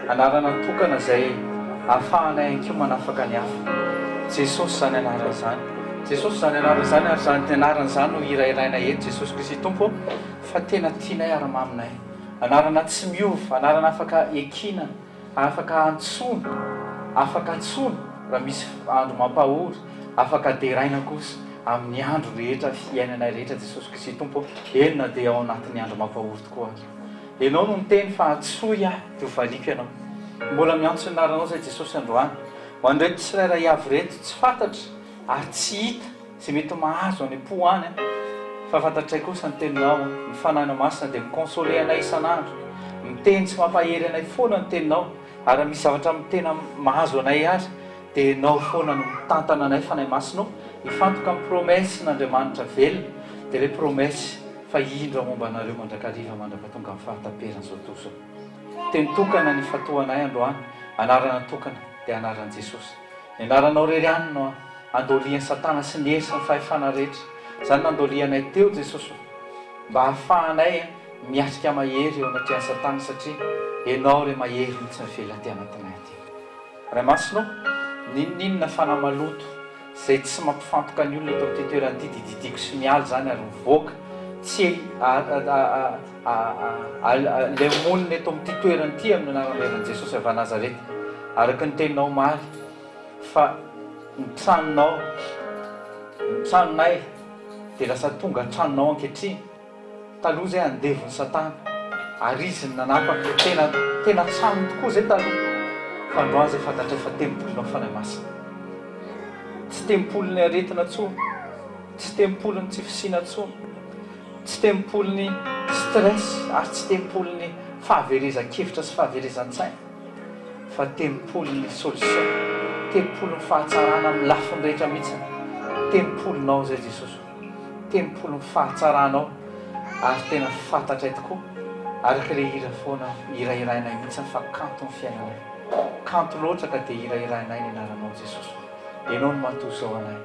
Anarana tokana izay ahafahanay ihany koa manafaka ny hafa. Jesosy izany anarana izany. Jesosy izany anarana izany ary izany anarana izany no hirahirainay eto Jesosy Kristy Tompo ô, fa tena tianay ary maminay. Anarana tsy miova, anarana afaka ekina, afaka antsoina, afaka antsoina raha misy andro mampahory, afaka deraina kosa amin'ny andro rehetra fiainanay rehetra Jesosy Kristy Tompo ô, eny na dia ao anatin'ny andro mampahory tokoa aza. Ianao no niteny fa antsoy aho dia ho valiako ianao. Mbola miantso ny anaranao izay Jesosy androany. Ho an'ireto tsirairay avy ireto tsy fantatra ary tsy hita izay mety mahazo any am-po any fa fantatray kosa ny teninao, ny Fanahinao Masina dia mi-consoler anay isan'andro, miteny sy mampahery anay foana ny teninao ary raha misy zavatra tena mahazo anay ary dia ianao foana no mitantana anay Fanahy Masina ô, hifantoka amin'ny promesse n'Andriamanitra velona dia ilay promesse fa indro aho momba anareo mandrakariva mandrapatonga amin'ny fahataperan'izao tontolo izao. Teny tokana ny ifantohanay androany, anarana tokana dia anaran'i Jesosy. Ny anaranao irery ihany no andolian'i Satana sy ny hery sy ny fahefana rehetra. Izany nandolianay teo Jesosy ô, mba hahafahanay miatrika mahery eo anatrehan'i Satana satria Ianao ilay mahery mihitsy mivelona aty anatinay aty. Ray Masina ô, n'inon'inona fanahy maloto izay tsy mampifantoka ny olona eto amin'ity toerana ity dia didiako sy miala izany ary mivoaka tsy ilay monina eto amin'ity toerana ity amin'ny anaran'i Reven'i Jesosy avy Nazareta araka ny teninao omaly fa ny tranonao ny tranonay dia lasa tonga tranonao ankehitriny. Taloha zay andevon'i satana ary izy no nanapaka, tena tena tranony tokoa zay taloha fa androany zay fantatray fa tempolinao Fanahy Masina. Tsy tempolin'ny aretina tsony, tsy tempolin'ny tsy fisiana tsony, tsy tempolin'ny stress ary tsy tempolin'ny fahaverezan-kevitra sy fahaverezan-tsaina fa tempolin'ny solution, tempolin'ny fahatsarana amin'ny lafiny rehetra mihitsiny, tempolinao zay Jesosy o. Tempolin'ny fahatsaranao ary tena fantatray tokoa araka ilay hira foana hirahirainay mihitsy fa kanto ny fiainanay. Kanto loatra ka dia hirahirainay ny anaranao Jesosy ô. Ianao no maha toy izao anay.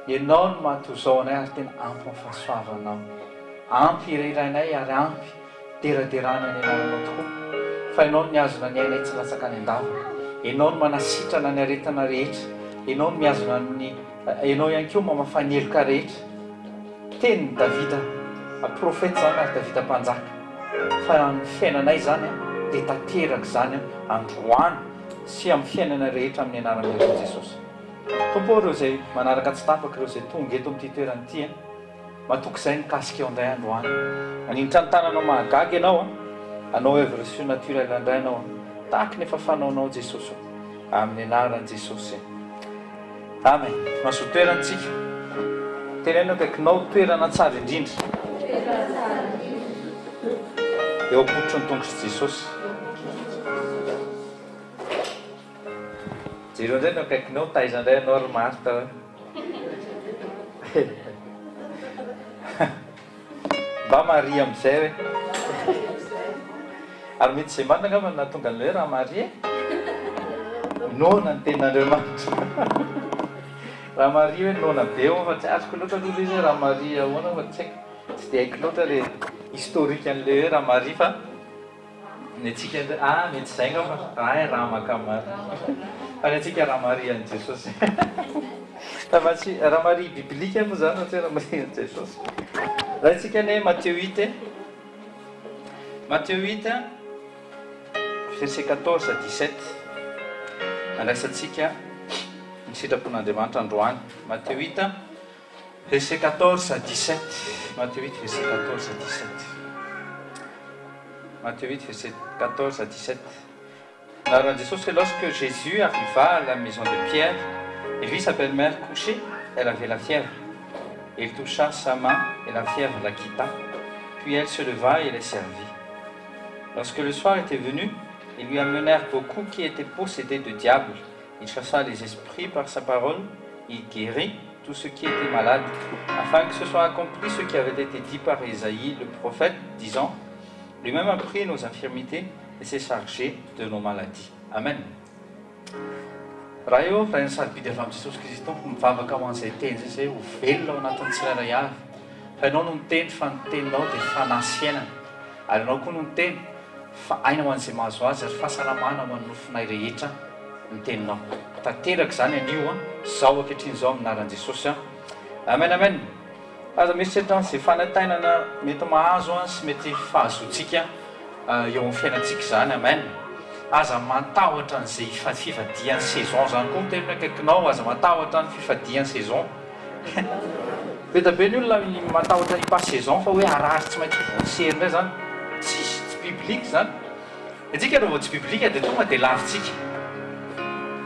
Ianao no maha toy izao anay ary tena ampy ny fahasoavanao. Ampy hirahirainay ary ampy deraderana ny anaranao tokoa fa Ianao no mihazona ny ainay tsy latsaka any an-davaka. Ianao no manasitrana ny aretina rehetra. Ianao no mihazona ny Ianao ihany koa mamafa ny heloka rehetra. Tenin'i Davida profeta izany ary Davida mpanjaka. Fa ny fiainanay izany dia tanteraka izany androany sy amin'ny fiainana rehetra amin'ny anaran'i Jesosy Jesosy. Tompo ô ireo izay manaraka tsy tapaka ireo izay tonga eto amin'ity toerana ity. Matoky izay mikasika eo indray androany. Maninitra ny tananao mahagaga ianao an! Hanao oeuvre surnaturelle indray ianao an! Tahaky ny efa fanaonao Jesosy o! Amin'ny anaran'i Jesosy. Amen. Mazoto toerana tsika. Teneno akaikinao toerana tsara indrindra. Eo am-pototry ny tongotr'i Jesosy. Jereo indray ny akaikinao, taiza indray ianao ry Martha a? Mba Maria amin'izay hoe. Ary mety izay marina angamba no nahatonga an'ilay hoe Ramaria e. Noana ny tenin'Andriamanitra. Ramaria hoe noana be hono fa tsy azoko loatra aloha ilay izy hoe Ramaria ahoana fa tsy haiko, tsy dia haiko loatra ilay historique an'ilay hoe Ramaria fa Ny antsika indray, ah mety izay angamba, hay Ramaka marina. Fa ny antsika Ramaria an'i Jesosy. Fa mba tsy Ramaria biblika moa izany fa tsy hoe Ramaria an'i Jesosy. Raintsika anie Matio huit e. Matio huit verset 14 à 17. Andraisantsika ny sitrapon'Andriamanitra androany. Matio huit Verset 14 à 17 Matthieu 8 verset 14 à 17 Matthieu 8 verset 14 à 17 Anaran'i Jesosy Lorsque Jésus arriva à la maison de Pierre, il vit sa belle-mère couchée, elle avait la fièvre. Il toucha sa main et la fièvre la quitta. Puis elle se leva et les servit. Lorsque le soir était venu, ils lui amenèrent beaucoup qui étaient possédés de diables. Il chassa les esprits par sa parole, il guérit tous ceux qui étaient malades, afin que ce soit accompli ce qui avait été dit par Ésaïe le prophète, disant, Lui-même a pris nos infirmités et s'est chargé de nos maladies. Amen. Ray ô, Rain'ny sarobidy avy amin'i Jesosy Kristy Tompo, mivavaka ho an'izay teny izay izay ho velona ao anatin'ny tsirairay avy. Fa Ianao no niteny fa ny teninao dia fanahy sy fiainana. Ary Ianao koa no niteny. Fa aina ho an'izay mahazo azy ary fahasalamana ho an'ny nofonay rehetra ny teninao. Tanteraka izany anio an, izao ankehitriny izao amin'ny anaran'i Jesosy an. Amen amen. Aza mieritreritra an'izay fanaintainana mety mahazo an sy mety fahazoantsika eo amin'ny fiainantsika izany. Amen. Aza matahotra an'izay fivadihan'ny saison izany koa miteny ny akaikinao, aza matahotra ny fivadihan'ny saison. Be da be ny olona matahotra ny hi-passe saison fa hoe harary tsy maintsy ho voan'ny sery indray izany. Tsisy, tsy biblique izany. Antsika raha vao tsy biblique dia tonga dia lavintsika.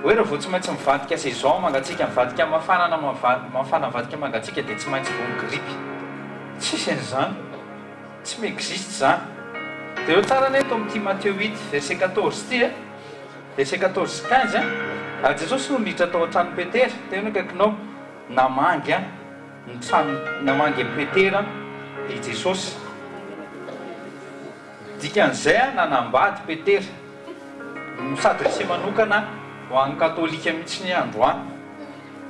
Hoe raha vao tsy maintsy mivadika saison, mangatsiaka mivadika mafana na mafana mivadika mangatsiaka dia tsy maintsy voan'ny grippe. Tsisy an'izany. Tsy mi-existe izany. Jereo tsara anie eto amin'ity Matthieu huit verset 14 ity e. Verset 14 sy 15, Ary Jesosy no niditra tao an-tranon'i Petera, teo ny akaikinao, namangy an, ny trano, namangy an'i Petera i Jesosy. Dikan'izay an, nanambady Petera. Mi-s'adresser manokana ho an'ny katolika mihitsy ny androany.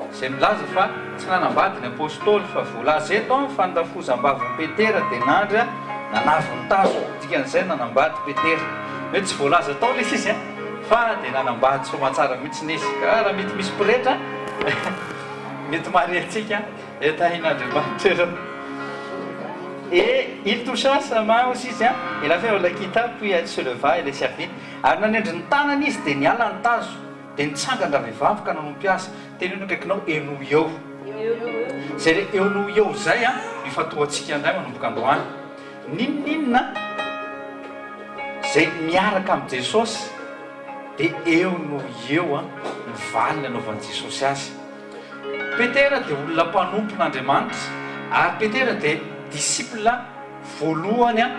Izay milaza fa tsy nanambady ny Apostoly, fa voalaza eto fa ny rafozam-bavin'i Petera dia nandry nanavy ny tazo, dikan'izay nanambady Petera. Mety tsy voalaza tao ilay izy fa dia nanambady soamatsara mihitsy izy. Ka raha mety misy pretra mety mariantsika dia tahin'Andriamanitra ireo. Et il toucha sa main aussi izy et la fièvre la quitta, puis elle se leva et les servit. Ary nanendry ny tanany izy dia niala ny tazo. Dia nitsangan-dravehivavy ka nanompo azy. Teneno akaikinao eo noho eo. Izay le eo noho eo izay an, ifantohantsika indray manomboka androany. N'inon'inona izay miaraka amin'i Jesosy dia eo noho eo an ny valiny anaovan'i Jesosy azy. Petera dia olona mpanompon'Andriamanitra ary Petera dia disciple voalohany an,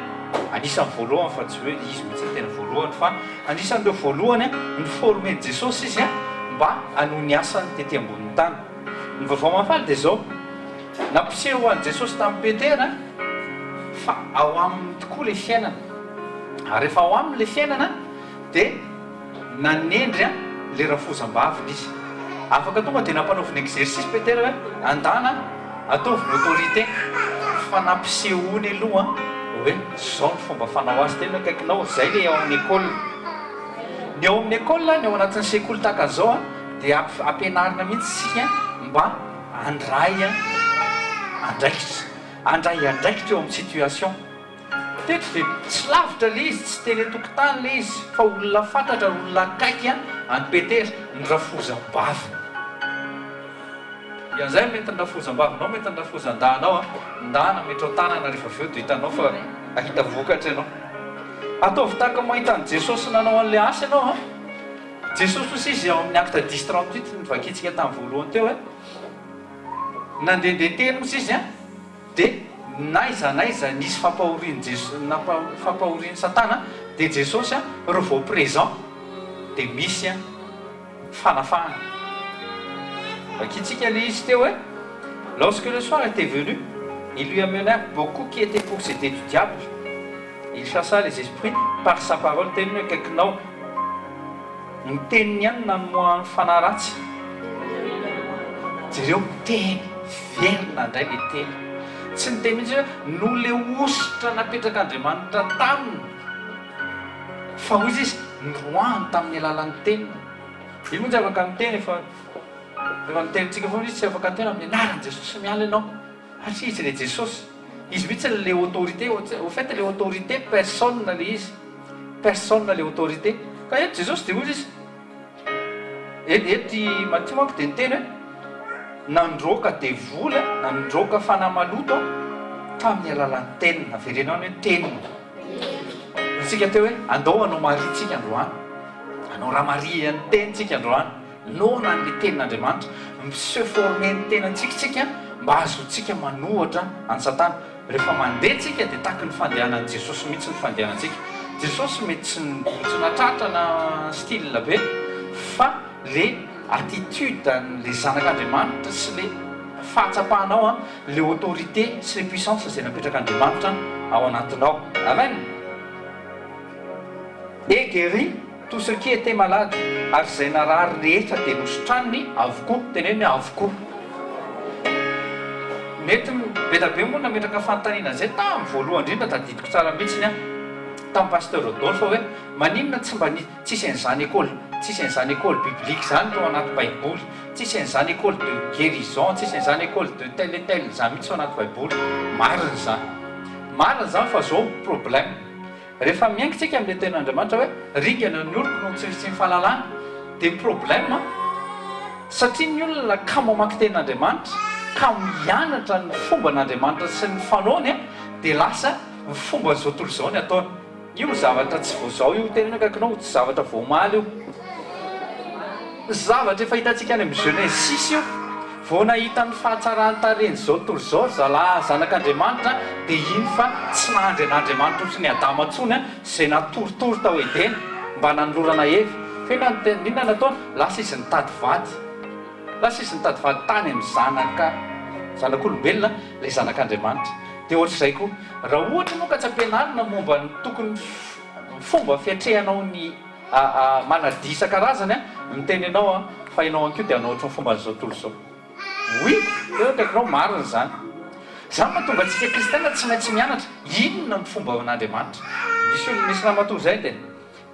anisan'ny voalohany fa tsy hoe izy mihitsy no tena voalohany fa anisan'ireo voalohany an, ni-former-n'i Jesosy izy an mba hanohy ny asany tety ambonin'ny tany. Ny vaovao mahafaly dia izao, nampiseho an'i Jesosy tamin'i Petera fa ao aminy tokoa ilay fiainana, ary rehefa ao aminy ilay fiainana dia Nanendry an le rafozam-baviny izy. Afaka tonga dia nampanaoviny exercice Petera hoe andana ataovy ny autorité fa nampisehoany aloha hoe zao ny fomba fanao azy tena akaikinao zay le ao amin'ny école. Ny ao amin'ny école ny ao anatin'ny sekoly tahaka an'izao dia ampianarina mihitsy isika mba handray andraikitra. Handray andraikitra eo amin'ny situation. Teto dia tsy lavitra ilay izy, tsy teny an-tokotany ilay izy, fa olona fantatra ary olona akaiky an'i Petera, ny rafozam-baviny. Dikan'izay mety ny rafozam-bavinao, mety ny rafozan-dahinao, ndana ametrao tanana rehefa avy eo dia hitanao fa hahita vokatra ianao. Ataovy tahaka mahita an'i Jesosy nanao an'ilay asa ianao an! Jesosy hoy izy ao amin'ny Acte dix 38 novakintsika tamin'ny voalohany teo hoe, nandehandeha teny hoy izy an! Dia n'aiza n'aiza nisy fampahorian'i Jeso fampahorian'i Satana dia Jesosy an reo vao présent dia misy an fanafahana. Vakintsika le izy teo hoe Lorsque le soir était venu, ils lui amenèrent beaucoup qui étaient possédés du diable. Il chassa les esprits par sa parole teniny hoe akaikinao. Ny teniny ihany no namoahany fanahy ratsy. Jereo, teny, velona indray ilay teny. Tsy niteny mihitsy hoe noho ilay hosotra napetrak'Andriamanitra taminy, fa hoy izy, noroahany tamin'ny alalan'ny teniny. Io moa tsy afaka miteny efa efa nitenintsika foana izy, tsy afaka niteny amin'ny anaran'i Jesosy miala ianao. Satria izy ilay Jesosy. Izy mihitsy ilay autorité, au fait ilay autorité personne ilay izy. Personne ilay autorité. Ka eto Jesosy dia hoy izy, eto eto i Matio manko dia niteny hoe, nandroaka devoly, nandroaka fanahy maloto tamin'ny alalan'ny teniny. Avereno any hoe teniny. Hoy isika teo hoe, andao hanao Maria tsika androany. Hanao Ramaria ny teny tsika androany. Noana an'ilay tenin'Andriamanitra. Mi-se former ny tenantsika isika mba hahazoantsika manohatra an'i Satana. Rehefa mandeha tsika dia tahaky ny fandehanan'i Jesosy mihitsy ny fandehanantsika. Jesosy mety tsy tsy nahatratra na style be fa le attitude an'le zanak'Andriamanitra sy le fahatsapanao an le autorité sy le puissance izay napetrak'Andriamanitra ao anatinao. Amen! Et guérit tout ce qui était malade, ary izay narary rehetra dia nositraniny avokoa, teneno hoe avokoa. Mety be dia be moa nametraka fanontaniana an'izay tamin'ny voalohany indrindra, tadidiko tsara mihitsiny aho. tamin'i Pasteur Rodolphe hoe maninona tsy mba nisy, tsisy an'izany école, tsisy an'izany école biblique izany tao anaty baiboly, tsisy an'izany école de guérison, tsisy an'izany école de tel et tel izany mihitsy ao anaty baiboly. Marina izany. Marina izany fa izao ny problème, rehefa miainga tsika amin'ilay tenin'Andriamanitra hoe ringana ny oloko noho ny tsy fisian'ny fahalalana, dia ny problème, satria ny olona kamo hamaky tenin'Andriamanitra, kamo hianatra ny fomban'Andriamanitra sy ny fanaony, dia lasa ny fomban'izao tontolo izao ny ataony. Io zavatra tsy vao izao io, teneno akaikinao, tsy zavatra vao omaly io. Zavatra efa hitantsika any amin'ny Genesis io. Vao nahita ny fahatsaran-tarehin'izao tontolo izao ry zalahy zanak'Andriamanitra dia iny fa tsy nandry an'Andriamanitra ohatry ny Adama intsony izay natoritory tao Edena mba nanolorana Eva. Fa inona inona nataony? Lasa izy nitady vady. Lasa izy nitady vady tany amin'ny zanaka zanak'olombelona ilay zanak'Andriamanitra. Dia ohatr'izay koa, raha ohatra ianao ka tsy ampianarina momba ny tokony fomba fiatrehanao ny maladie isan-karazany, miteny ianao aho fa ianao ihany koa dia hanao ohatry ny fomban'izao tontolo izao. Oui, eo akaikinao, marina izany. Izany no mahatonga antsika kristiana tsy maintsy mianatra inona ny fomban'Andriamanitra. Nisy olona, nisy ramatoa izay dia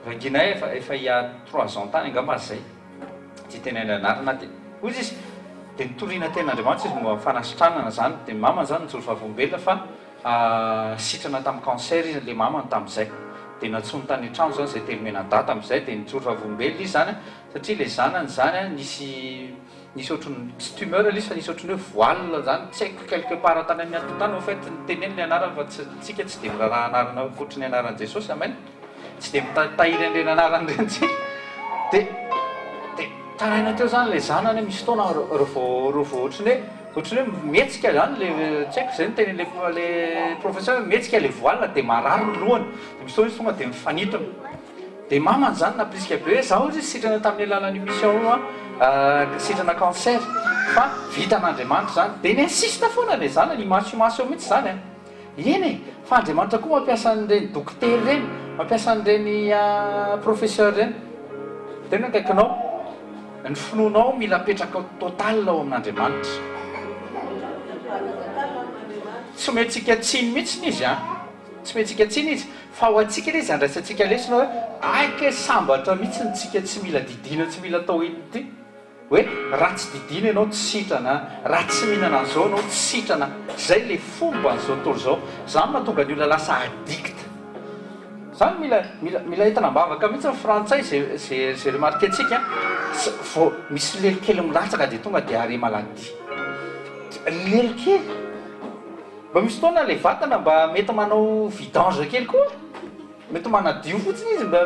vangianay efa efa il y a trois ans tany angamba izay. Tsy teneno anarana dia hoy izy dia nitoriana tenin'Andriamanitra izy momba ny fanasitranana izany dia ny mamany izany nijoro vavolombelona fa sitrana tamin'ny cancer izy ilay mamany tamin'izay dia nantsoiny tany an-trano izany izay telo mianadahy tamin'izay dia nijoro vavolombelona izy izany satria ilay zanany izany nisy nisy ohatran'ny tsy tumeur ilay izy fa nisy ohatran'ny hoe voile izany tsy haiko quelque part tany amin'ny atitany au fait niteneno ilay anarany fa tsy tsika tsy dia miraharaha anarana ankoatry ny anaran'i Jesosy amen. Tsy dia mitahiry an'ireny anarana ireny tsika. Dia dia taraina teo izany ilay zanany hoe misy fotoana raha vao raha vao ohatran'ny hoe ohatran'ny hoe mihetsika izany ilay tsy haiko izay no tenenin'ilay ilay professeur hoe mihetsika ilay voile dia marary ny lohany. Dia misy fotoana izy tonga dia mifanintona. Dia mamany izany nampirisika be hoe izaho hozy sitrana tamin'ny alalan'io mission io an, sitrana cancer fa vitan'Andriamanitra izany. Dia ni-insiste foana ilay zanany, imasoimaso eo mihitsy izany an. Eny e! Fa Andriamanitra koa mampiasa an'ireny dokotera ireny, mampiasa an'ireny professeur ireny. Tena akaikinao, ny finoanao mila apetrakao total ao amin'Andriamanitra. Tsy omentsika tsiny mihitsy izy an! Tsy omentsika tsiny izy, fa ho antsika ilay izy andraisantsika lesona hoe, hay kay sambatra mihitsy ny tsika tsy mila didiana, tsy mila atao inona ity. Hoe raha tsy didiana ianao tsy sitrana, raha tsy mihinana an'izao ianao tsy sitrana, zay le fomban'izao tontolo izao, zany mahatonga ny olona lasa addict, zany mila mila mila entina ambavaka mihitsy ny frantsay ze ze ze remarquer-tsika vao misy lelo kely milatsaka dia tonga dia arrêt maladie, lelo kely, mba misy fotoana le vatana mba mety manao vidange kely koa. Mety manadio fotsiny izy mba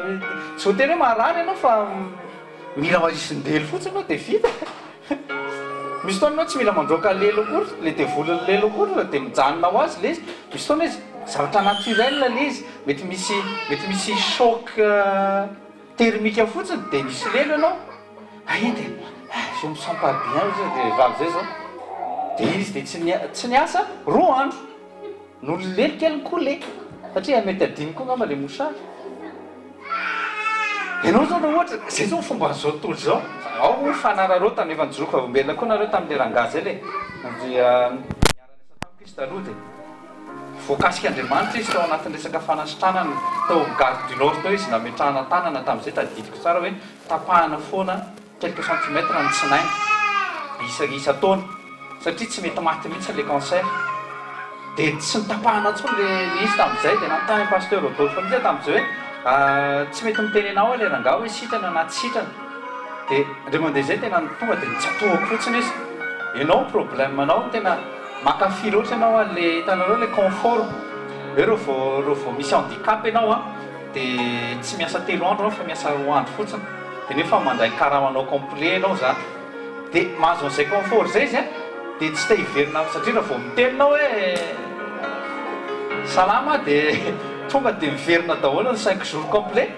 tsy voatery hoe marary ianao fa mila mahisin-delo fotsiny ianao dia vita. Misy fotoana ianao tsy mila mandroaka lelo akory, ilay devolin'ny lelo akory fa dia mijanona ho azy ilay izy. Misy fotoana izy zavatra naturel ilay izy, mety misy mety misy choc thermique fotsiny dia misy lelo ianao, hay dia je me sens pas bien hoy ilay vehivavy izay izao, dia izy dia tsy tsy niasa roa andro. Noho lelo kely koa le, satria mety adino koa angamba le mouchard. Ianao zao raha ohatra, zay zao ny fomban'izao tontolo izao, ao moa fanararaotana, efa nijoro vavolombelona koa nareo tamin'le rangahy zay le, dia niara-niasa tamiko izy taloha dia voakasik'Andriamanitra izy tao anatin'ny resaka fanasitranana tao amin'ny gare du nord tao izy nametrahana tanana tamin'izay tadidiko tsara hoe tapahana foana quelques centimètres ny tsinainy isa isan-taona satria tsy mety maty mihitsy le cancer dia tsy notapahana intsony le le izy tamin'izay dia nanontany an'i pasteur Rodolphe mihitsy aho tamin'izay hoe tsy mety miteny anao aho le rangahy hoe sitrana na tsy sitrana dia indray mandeha izay tena tonga dia nitsatohako fotsiny izy ianao ny problème anao tena mankafy loatra ianao an'le hitanareo le confort hoe reo vao reo vao misy handicap ianao an dia tsy miasa telo andro aho fa miasa roa andro fotsiny dia nefa mandray ny karamanao complet ianao izany dia mahazo an'izay confort izay izy an dia tsy te hiverina satria raha vao miteny ianao hoe salama aho dia tonga dia miverina daholo ny cinq jours complet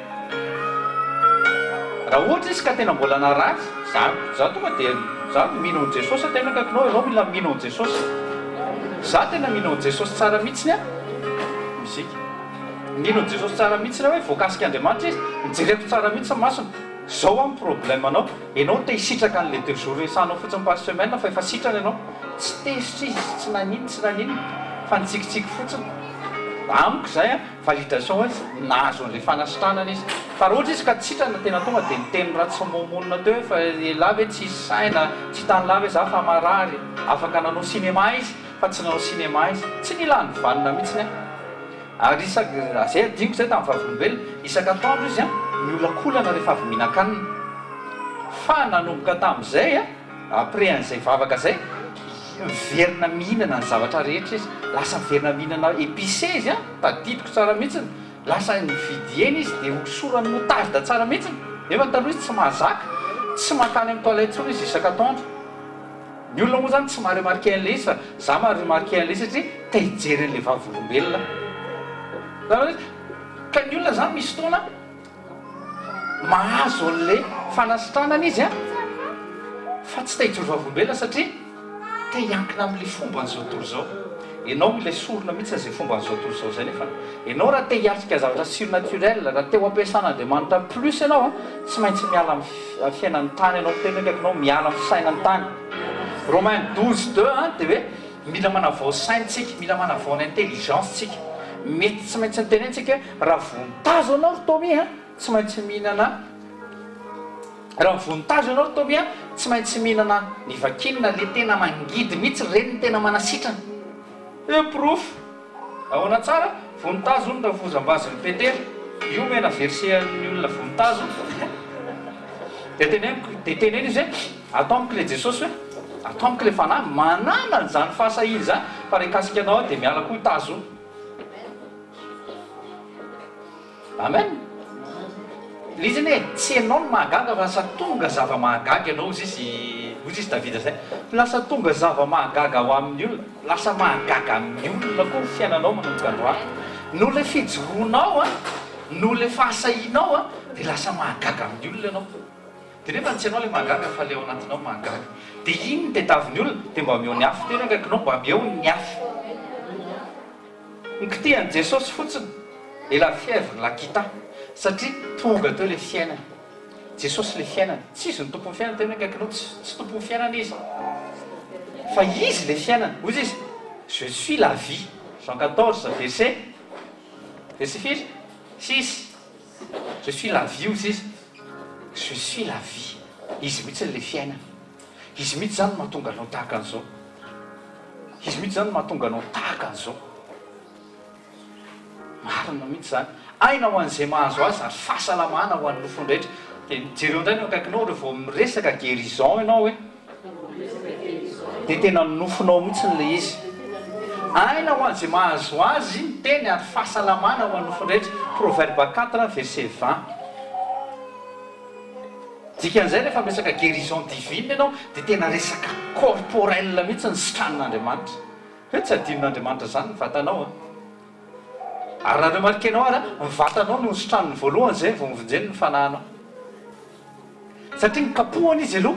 raha ohatra izy ka tena mbola narary za za tonga dia za mino an'i Jesosy aho tena akaikinao ianao mila mino an'i Jesosy za tena mino an'i Jesosy tsara mihitsiny an musique Mino an'i Jesosy tsara mihitsy ireo hoe voakasik'Andriamanitra izy, nijereko tsara mihitsy ny masony, zao an ny problème anao, enao te hisitraka an'le deux jours resahanao fotsiny par semaine fa efa sitrana ianao, tsy tezitra izy, tsy nanino tsy naninona fa nitsikitsiky fotsiny. Amiko izay an, validation hoe nahazo an'ilay fanasitranana izy. Fa raha ohatra izy ka tsy sitrana tena tonga dia niteny ratsy momonina teo hoe fa elah ve tsisy saina, tsy hitan'lah ve za fa marary. Afaka nanao cinéma izy fa tsy nanao cinéma izy. Tsy nila nivanona mihitsiny aho. Ary isak, izay adinoko izay tamin'ny vavolombelona, isaka atoandro izy an, miolakolana rehefa avy mihinan-kanina. Fa nanomboka tamin'izay an, après an'izay vavaka izay, miverina mihinana ny zavatra rehetra izy. Lasa miverina mihinana épicé izy an, tadidiko tsara mihitsiny. Lasa nividy hena izy dia hosorany moutarde tsara mihitsiny. Nefa taloha izy tsy mahazaka, tsy mankany amin'ny toilette intsony izy isaka atoandro. Ny olona moa zany tsy maha remarquer an'ilay izy fa za maha remarquer an'ilay izy satria te hijery an'ilay vavolombelona aho. Ka ny olona zany misy fotoana mahazo an'ilay fanasitranana izy an, fa tsy te hijoro vavolombelona satria te hiankina amin'ilay fomban'izao tontolo izao. Ianao mila esorina mihitsy izay fomban'izao tontolo izao izay nefa. Ianao raha te hiatrika zavatra surnaturel, raha te ho ampiasan'Andriamanitra plus ianao an, tsy maintsy miala amin'ny fiainan'ny tany ianao, tena akaikinao miala amin'ny fisainan'ny tany. Romains 12, 2 an, dia hoe mila manavao saina tsika, mila manavao ny intelligence tsika. Mety tsy maintsy nitenentsika hoe raha vonintazo ianao ry Tommy an, tsy maintsy mihinana, raha vonintazo ianao ry Tommy an, tsy maintsy mihinana ny vakinina le tena mangidy mihitsy, ireny no tena manasitrana. Eo porofo. Ahoana tsara? Vonintazo hono rafozam-bazin'i Petera. Io mena verser an'ny olona vonintazo. Dia teneniko, dia teneno izy hoe, ato amiko ilay Jesosy hoe, ato amiko ilay Fanahy, manana an'izany fahasahiana izany, fa raha hikasika anao aho dia miala koa io tazo io. Amen! Ilay izy anie tsy ianao no mahagaga fa lasa tonga zava-mahagaga ianao hozy izy, hozy izy Davida izay, lasa tonga zava-mahagaga ho amin'ny olona, lasa mahagaga amin'ny olona koa ny fiainanao manomboka androany. Noho ilay fijoroanao an, noho ilay fahasahianao an, dia lasa mahagaga amin'ny olona ianao. Dia nefa tsy ianao ilay mahagaga fa ilay ao anatinao mahagaga. Dia iny no tediavin'ny olona, dia mba omeo ny afo. Tena akaikinao mba omeo ny afo. Nikitihan'i Jesosy fotsiny et la fièvre la quitta satria tonga teo ilay fiainana. Jesosy ilay fiainana. Tsy izy no tompon'ny fiainana, tena akaikinao tsy tsy tompon'ny fiainana izy. Fa izy ilay fiainana. Hoy izy, je suis la vie. Jean 14 verset verset firy? 6. Je suis la vie hoy izy. Je suis la vie. Izy mihitsy ilay fiainana. Izy mihitsy izany no mahatonga anao tahaka an'izao. Izy mihitsy izany no mahatonga anao tahaka an'izao. Marina mihitsy izany. Aina ho an'izay mahazo azy ary fahasalamana ho an'ny nofony rehetra. Dia jereo indray ny eo akaikinao rehefa vao miresaka guérison ianao hoe. Dia tena nofinao mihitsy ilay izy. Aina ho an'izay mahazo azy ny teny ary fahasalamana ho an'ny nofony rehetra. Proverbe 4 verset 20. Dikan'izay rehefa miresaka guérison divine ianao dia tena resaka corporel mihitsy ny sitranin'Andriamanitra. Hoe tsy adinon'Andriamanitra izany ny vatanao an. Ary raha remarquer-nao ary an, ny vatanao no nositraniny voalohany izay vao novonjeny ny fanahinao. Satria nikapohana izy aloha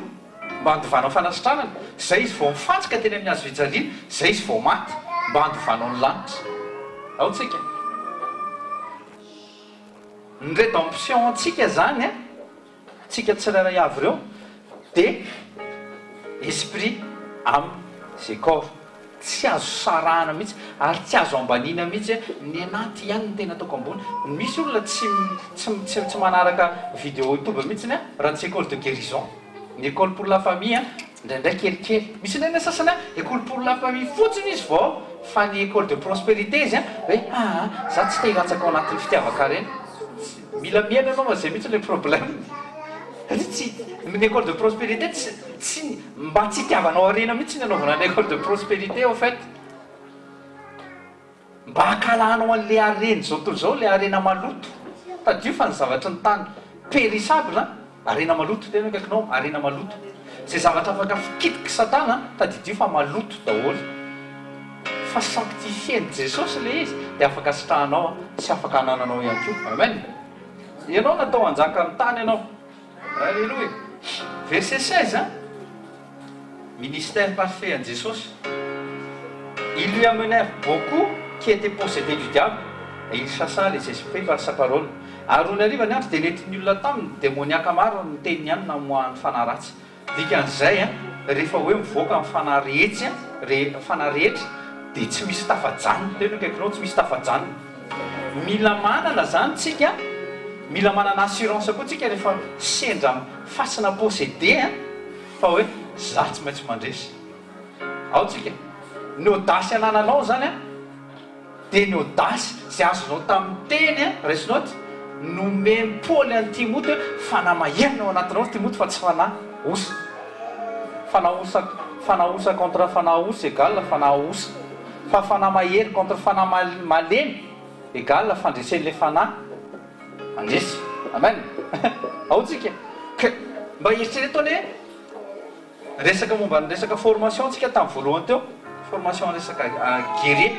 mba handovanao fanasitranana, izay izy vao nifantsika teny amin'ny hazo fijaliana, izay izy vao maty mba handovanao ny lanitra. Ao tsika. Ny rédemption antsika zany an, tsika tsirairay avy ireo dia esprit, âme et corps. Tsy azo sarahana mihitsy ary tsy azo ambaniana mihitsy hoe ny anaty ihany no tena ataoko ambony. Misy olona tsy tsy tsy tsy manaraka vidéo youtube mihitsiny an, raha tsy école de guérison. Ny école pour la famille an, indraindray kelikely. Misy indray ny sasany an, école pour la famille fotsiny izy vao fa ny école de prospérité izy an, hoe aa za tsy te hilatsaka ao anatin'ny fitiavan-karena. Mila mihaino ianao fa zay mihitsy le problème. Satria tsy, ny école de prospérité tsy, tsy, mba tsy hitiavanao harena mihitsy ny anaovana ny école de prospérité au fait. Mba hankahalanao an'ilay haren'izao tontolo izao, ilay harena maloto. Tadidio fa ny zavatry ny tany périssable an, harena maloto, tena akaikinao, harena maloto. Izay zavatra afaka fikitik'i Satana, tadidio fa maloto daholo. Fa sanctifier-n'i Jesosy ilay izy, dia afaka sitrahanao sy afaka anananao ihany koa. Amen. Ianao natao hanjaka amin'ny tany ianao. Alléluia. Verset 16 an. Ministère parfait an'i Jesosy. Ils lui amenèrent beaucoup qui étaient possédés du diable, et il chassa les esprits par sa parole. Ary nony hariva ny andro dia nentin'ny olona taminy demoniaka maro ary ny teniny ihany namoahany fanahy ratsy. Dikan'izay, rehefa hoe mivoaka ny fanahy rehetsy, re, fanahy rehetra, Dia tsy misy tafajanona. Tena akaikinao tsy misy tafajanona. Mila manana zany tsika, mila manana assurance koa tsika rehefa sendra fasina possédé an, fa hoe za tsy maintsy mandresy. Ao tsika. Ny audace anananao zany an, dia ny audace izay azonao tamin'ny teny an, raiso note, nomen'i Paoly an'i Timoty hoe fanahy mahery no ao anatinao ry Timoty fa tsy fanahy osa. Fanahy osa, fanahy osa contre fanahy osa égale fanahy osa. Fa fanahy mahery contre fanahy malemy égale fandresen'ilay fanahy mandresy. Amen. Ao tsika. Ka mba eritrereto anie. Resaka momba ny resaka formation tsika tamin'ny voalohany teo, formation resaka guerrier.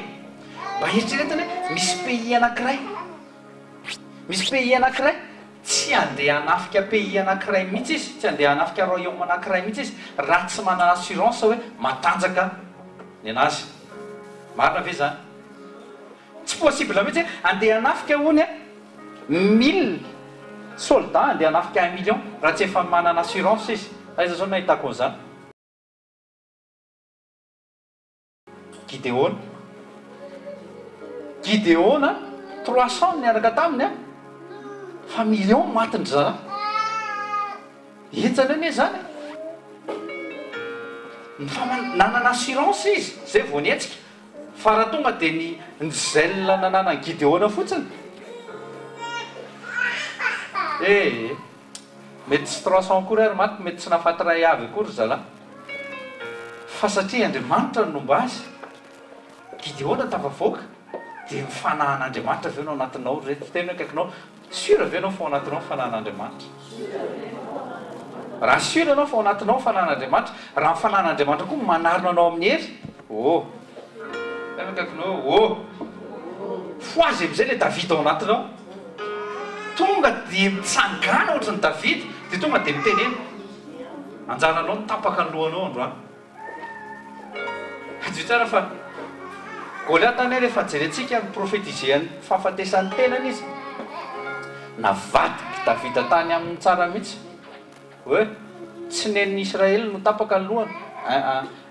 Mba eritreretina hoe misy pays anakiray, misy pays anakiray tsy handeha hanafika pays anakiray mihitsy izy, tsy handeha hanafika royaume anakiray mihitsy izy raha tsy manana assurance hoe matanjaka ny anazy. Marina ve izany? Tsy possible mihitsy hoe andeha hanafika hono e, mille soldats andeha hanafika un million raha tsy efa manana assurance izy. Aiza zao no nahitako an'izany? Gideona. Gideona, 300 niaraka taminy an, fa million matin-dry zalahy. Henjana anie izany e. Fa nanana assurance izy, zay vao nihetsika. Fa raha tonga dia ny ny zèle nananan'i Gideona fotsiny ee mety tsy 300 akory ary maty mety tsy nahafaty iray avy akory ry zalahy fa satria Andriamanitra no nomba azy Gideona tafavoaka dia ny fanahin'Andriamanitra ve no anatinao ry reto tena akaikinao Sûr ve ianao fa ao anatinao ny fanahin'Andriamanitra? Raha sûr ianao fa ao anatinao ny fanahin'Andriamanitra, raha ny fanahin'Andriamanitra koa manarona anao amin'ny hery, oh! Tena akaikinao hoe oh! Fohazy amin'izay ilay Davida ao anatinao. Tonga dia mitsangàna ohatry ny Davida, dia tonga dia mitenena. Anjaranao ny tapaka ny lohanao androany. Hadio tsara fa Goliata anie rehefa jerentsika mi-prophétiser ny fahafatesan'ny tenany izy, navadik'i Davida tany aminy tsara mihitsy hoe tsy nen'ny Israely no tapaka ny lohany,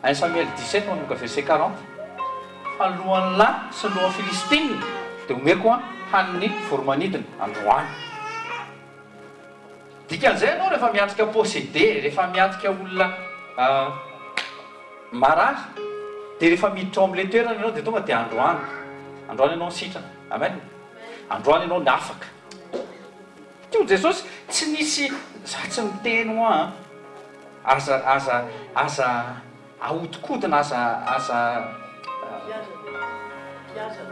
un Samuel 17 manomboka verset 40, fa ny lohan'ny lahy sy ny lohan'ny Filistina dia omeko an hanin'ny voromanidina androany. Dikan'izay ianao rehefa miatrika possédé, rehefa miatrika olona marary dia rehefa miditra ao amin'ilay toerana ianao dia tonga dia androany, androany ianao ny sitrana. Amen. Androany ianao ny afaka. Teo Jesosy tsy nisy, za tsy miteny hoa an, aza aza aza ahodikodina, aza aza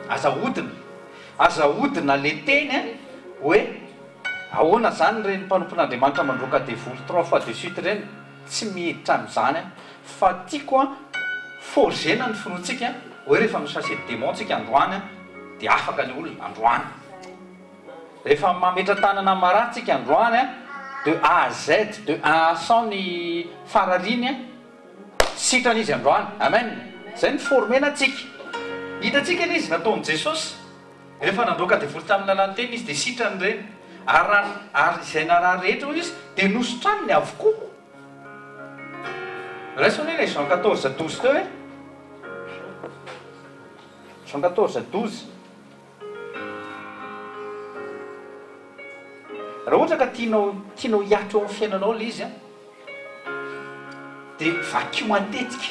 aza ahodina, aza ahodina le teny an, hoe Ahoana zany ireny mpanompon'Andriamanitra mandroaka devoly trois fois de suite ireny? Tsy miditra amin'izany aho fa tiako an forger-na ny finoantsika hoe rehefa mi-chasser démon tsika androany an dia afaka le olona androany. Rehefa mametra-tanana amin'ny marary tsika androany an de A à Z, de un à cent ny farariny an sitrana izy androany. Amen. Zay ny former-na antsika. Hitantsika anie izy nataon'i Jesosy. Rehefa nandroaka devoly tamin'ny lalan'ny teniny izy dia sitrany ireny, ary raha ary izay narary rehetra hoy izy dia nositraniny avokoa. Raiso anie ilay Jean 14 12 teo e. Jean 14 12. Raha ohatra ka tianao tianao hihatra eo amin'ny fiainanao ilay izy an, dia vakio matetika.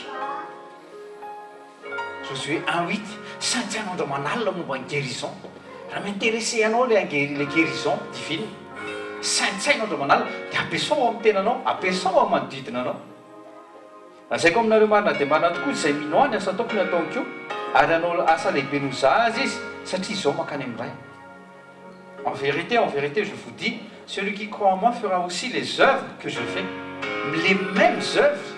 Josué un huit, Saintsaino andro aman'alina momba ny guérison. Raha mi-intéresser anao ilay ilay guérison divine, saintsaino andro aman'alina, dia ampiasao ao amin'ny tenanao, ampiasao amin'ny manodidina anao. Lazaiko aminareo marina dia marina tokoa, izay mino Ahy, ny asa ataoko no hataony koa, ary hanao asa lehibe noho izaho aza izy, satria izaho mankany amin'ny Ray. En vérité, en vérité, je vous dis, celui qui croit en moi fera aussi les œuvres que je fais, les mêmes œuvres.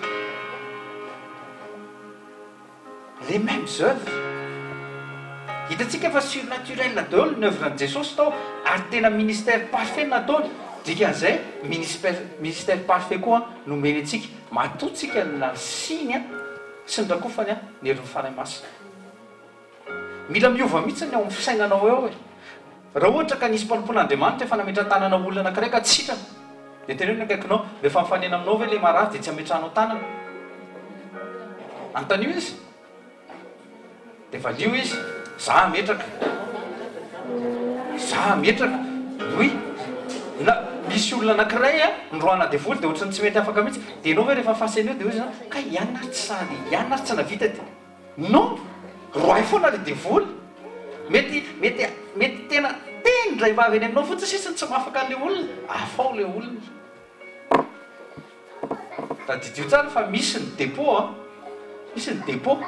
Les mêmes œuvres. Hitantsika fa surnaturel daholo ny œuvre an'i Jesosy tao ary tena ministère parfait no nataony. Dikan'izay ministère parfait koa no omeny antsika. Matoa tsika nasiany sy norakofany ny herin'ny Fanahy Masina. Mila miova mihitsy ny ao amin'ny fisainanao ao e! Raha ohatra ka nisy mpanompon'Andriamanitra efa nametra-tanana olona anankiray ka tsy sitrana, dia teneno ny akaikinao, rehefa mifanena aminao ve ilay marary dia tsy ametrahanao tanana? Anontanio izy. Dia valio izy, za hametraka. Za hametraka. Oui. Na misy olona anakiray a, noroahana devoly dia ohatran'ny tsy mety afaka mihitsy. Dia ianao ve rehefa face an'io dia hoy izy zany, kay i anona ary tsy sahy, i anona ary tsy navita dia. Non! Roahy foana ilay devoly. Mety, mety, mety tena teny indray vava eny aminao fotsiny sisa no tsy mahafaka an'ilay olona. Afaho ilay olona. Tadidio tsara fa misy ny depot an! Misy ny depot.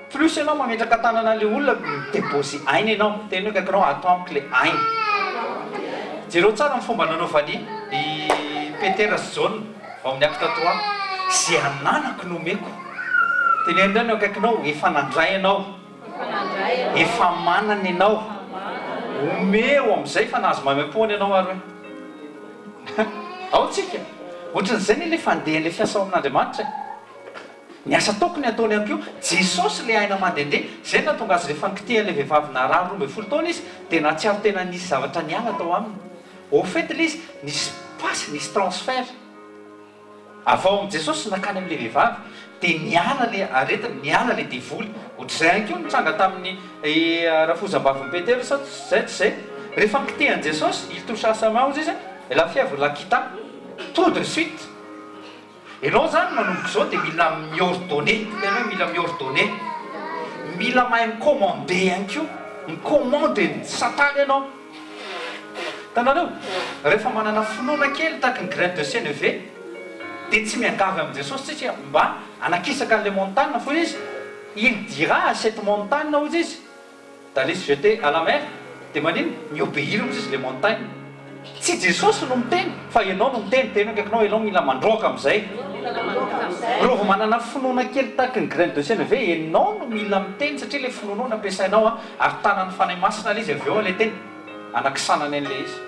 Plus ianao mametraka tanana an'ilay olona, mi-deposer aina ianao. Teny hoe akaikinao ato amiko ilay aina. Jereo tsara ny fomba nanaovan'i i Petera sy Jaona ao amin'ny Acte trois. Izay ananako no omeko. Teneno indray ny eo akaikinao, efa nandray ianao. Efa manana ianao. Omeo amin'izay fa nahazo maimaimpoana ianao ary hoe. Ao tsika. Ohatran'izay anie ilay fandehan'ilay fiasa ao amin'Andriamanitra e. Ny asa ataoko ny ataony ihany koa. Jesosy ilay aina mandehandeha. Izay no nahatonga azy rehefa nikitihan'ilay vehivavy narary 12 taona izy dia nahatsiaro tena nisy zavatra niala tao aminy. Au fait ilay izy nisy passe, nisy transfert. Avy ao amin'i Jesosy nankany amin'ilay vehivavy dia niala ilay aretina, niala ilay devoly. Ohatr'izay ihany koa no nitranga tamin'ny rafozambavin'i Petera sa izay tsy izay? Rehefa nikitihan'i Jesosy, il toucha sa main hozy izy, et la fièvre la quitta tout de suite. Ianao izany manomboka izao dia mila mi-ordonner, tena hoe mila mi-ordonner. Mila mahay mi-commander ihany koa, mi-commander ny satana ianao. Hitanareo? Rehefa manana finoana kely tahaky ny graine de sénévé, dia tsy miangavy amin'i Jesosy tsika mba hanakisaka an'ilay montagne, fa hoy Izy, Il dira à cette montagne, hozy Izy, d'aller se jeter à la mer, dia maninona? Mi-obéir hozy Izy ilay montagne. Tsy Jesosy no miteny, fa ianao no miteny, teny eo akaikinao, ianao mila mandroaka amin'izay. Raha vao manana finoana kely tahaky ny graine de sénévé, ianao no mila miteny, satria ilay finoanao no ampiasainao, ary tanan'ny Fanahy Masina ilay izy avy eo ilay teny. Anakisanany an'ilay izy.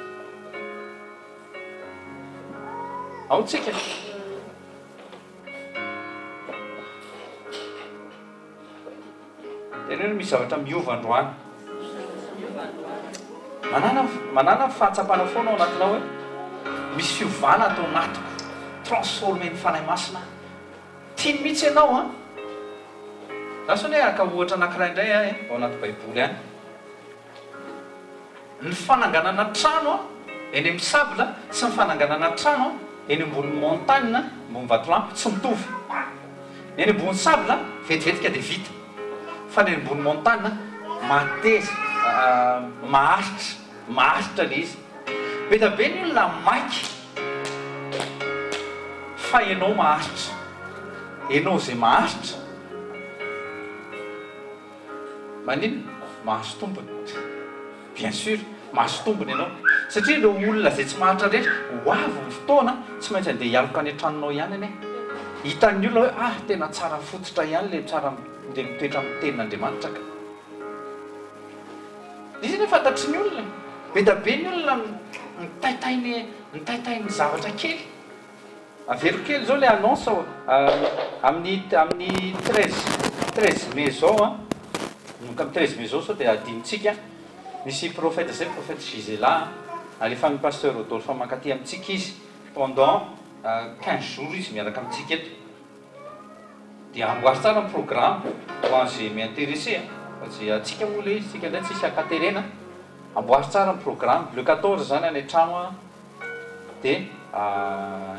Ao tsika. Tena hoe misy zavatra miova androany. Manana manana fahatsapana foana ao anatinao hoe misy fiovana ato anatiko. Transformer-n'ny Fanahy Masina aho. Tiany mihitsy ianao an. Lasa anie haka ohatra anankiray indray aho e, ao anaty Baiboly any. Ny fananganana trano eny amin'ny sable sy ny fananganana trano eny ambonin'ny montagne, ambony vatolampy, tsy mitovy. Ny eny ambony sable vetivetika dia vita, fa ny eny ambony montagne mateza, maharitra, maharitra ilay izy. Be dia be ny olona maika fa ianao maharitra. Ianao izay maharitra. Maninona? Mahazo tombony. Bien sûr, mahazo tombony ianao. Satria ireo olona izay tsy mahantra rehetra, ho avy ny fotoana tsy maintsy handeha hialoka any an-tranonao ihany anie. Hitan'ny olona hoe ah, tena tsara fototra ihany ilay tsara ilay mitoetra amin'ny tenin'Andriamanitra ka. Izy anie fantatry ny olona e. Be dia be ny olona mitaitainy mitaitain'ny zavatra kely. Averiko kely zao le annonce amin'ny amin'ny 13 13 mai zao an, manomboka amin'ny 13 mai zao sao dia adinontsika, misy prophète zay prophète Gisela an, alefan'ny pasteur Rodolphe mankaty amintsika izy pendant 15 jours izy miaraka amintsika eto, dia amboary tsara ny programme ho an'izay mi-interessé an, fa ze antsika moa le izy, tsika indray tsisy ankaterena, amboary tsara ny programme, le 14 zany any an-trano an. Dia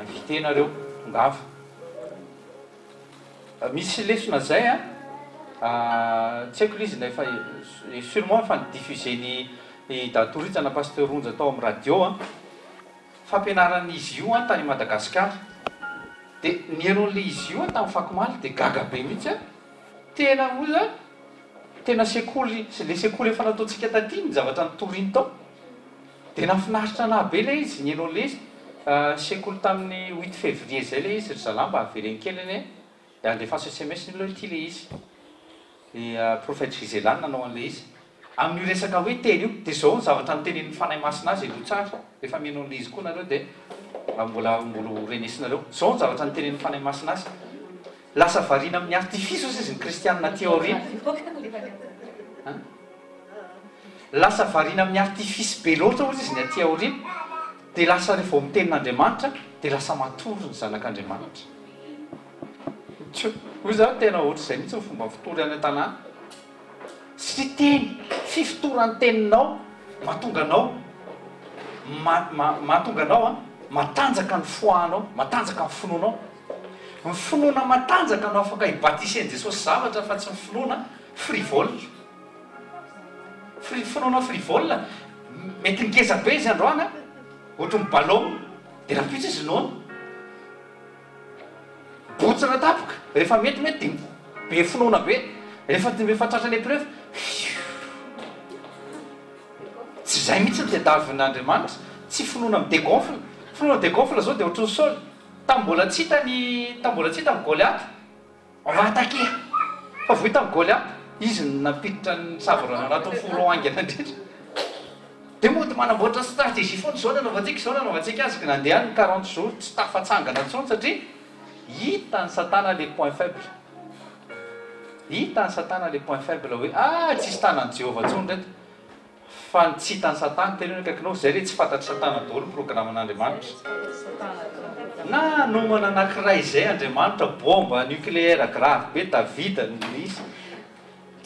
invité nareo tongava. Misy lesona zay an, tsy haiko le izy na efa surement efa ni-diffuser-n'i Datorija na Pasteur Onja tao amin'ny radio an, fampianaran'izy io an tany Madagascar. Dia nihaino an'ilay izy io aho tamin'ny fakomaly dia gaga be mihitsy aho. Tena hoy aho, tena sekoly, le sekoly efa nataontsika taty ny zavatra nitoriany tao. Dia nahafinaritra anah be ilay izy, nihaino an'ilay izy, sekoly tamin'ny huit février izay ilay izy ry zalahy mba avereno kely anie, dia andefaso sms ny olona hoe ity ilay izy, dia Prophète Gisela no nanao an'ilay izy, amin'io resaka hoe teny io, dia izao ny zavatra notenenin'ny Fanahy Masina azy henoy tsara, rehefa mihaino an'ilay izy koa nareo dia mbola mbola ho renesinareo, izao ny zavatra notenenin'ny Fanahy Masina azy, lasa variana amin'ny artifice ozy izy ny kristianina aty aoriana. Lasa variana amin'ny artifice be loatra hozy izy ny aty aoriana, dia lasa rehefa vao miteny n'Andriamanitra dia lasa matory ny zanak'Andriamanitra. Tjo, hoy za tena ohatr'izay mihitsy ny fomba fitory any an-tanàna. Satria teny, fifotoran'ny teninao mahatonga anao ma, ma, mahatonga anao an, matanjaka ny foi-nao, matanjaka ny finoanao. Ny finoana matanjaka no afaka hi-baptiser-n'i Jesosy zavatra fa tsy ny finoana frivole. Fri, finoana frivole, mety ngeza be izy androany an, ohatry ny ballon, dia rahampitso izy noana. Botsina tampoka, rehefa mety mety dia be finoana be, rehefa rehefa tratran'ny épreuve, fiuuh. Tsy izay mihitsy no tadiavin'Andriamanitra, tsy finoana mi-degonfle, finoana mi-degonfle zao dia ohatran'i Saoly, tamin'ny mbola tsy hita ny, tamin'ny mbola tsy hita ny Goliath, on va attaquer, fa vao hita ny Goliath, izy no nampiditra ny sabre anatin'ny fourreau haingana indrindra. Dia mody manamboatra stratégie foana, izao no anaovantsika, izao no anaovantsika azy, ka nandeha any ny 40 jours tsy tafatsangana intsony satria hitan'i satana le point faible. Hitan'i satana le point faible hoe ah tsisy tanan'i Jehovah intsony reto. Fa ny tsy hitan'i satana, teneno akaikinao, izay le tsy fantatr'i satana daholo ny programan'Andriamanitra. Na nomana anakiray izay Andriamanitra, bombe nucléaire grave be, Davida no nisy.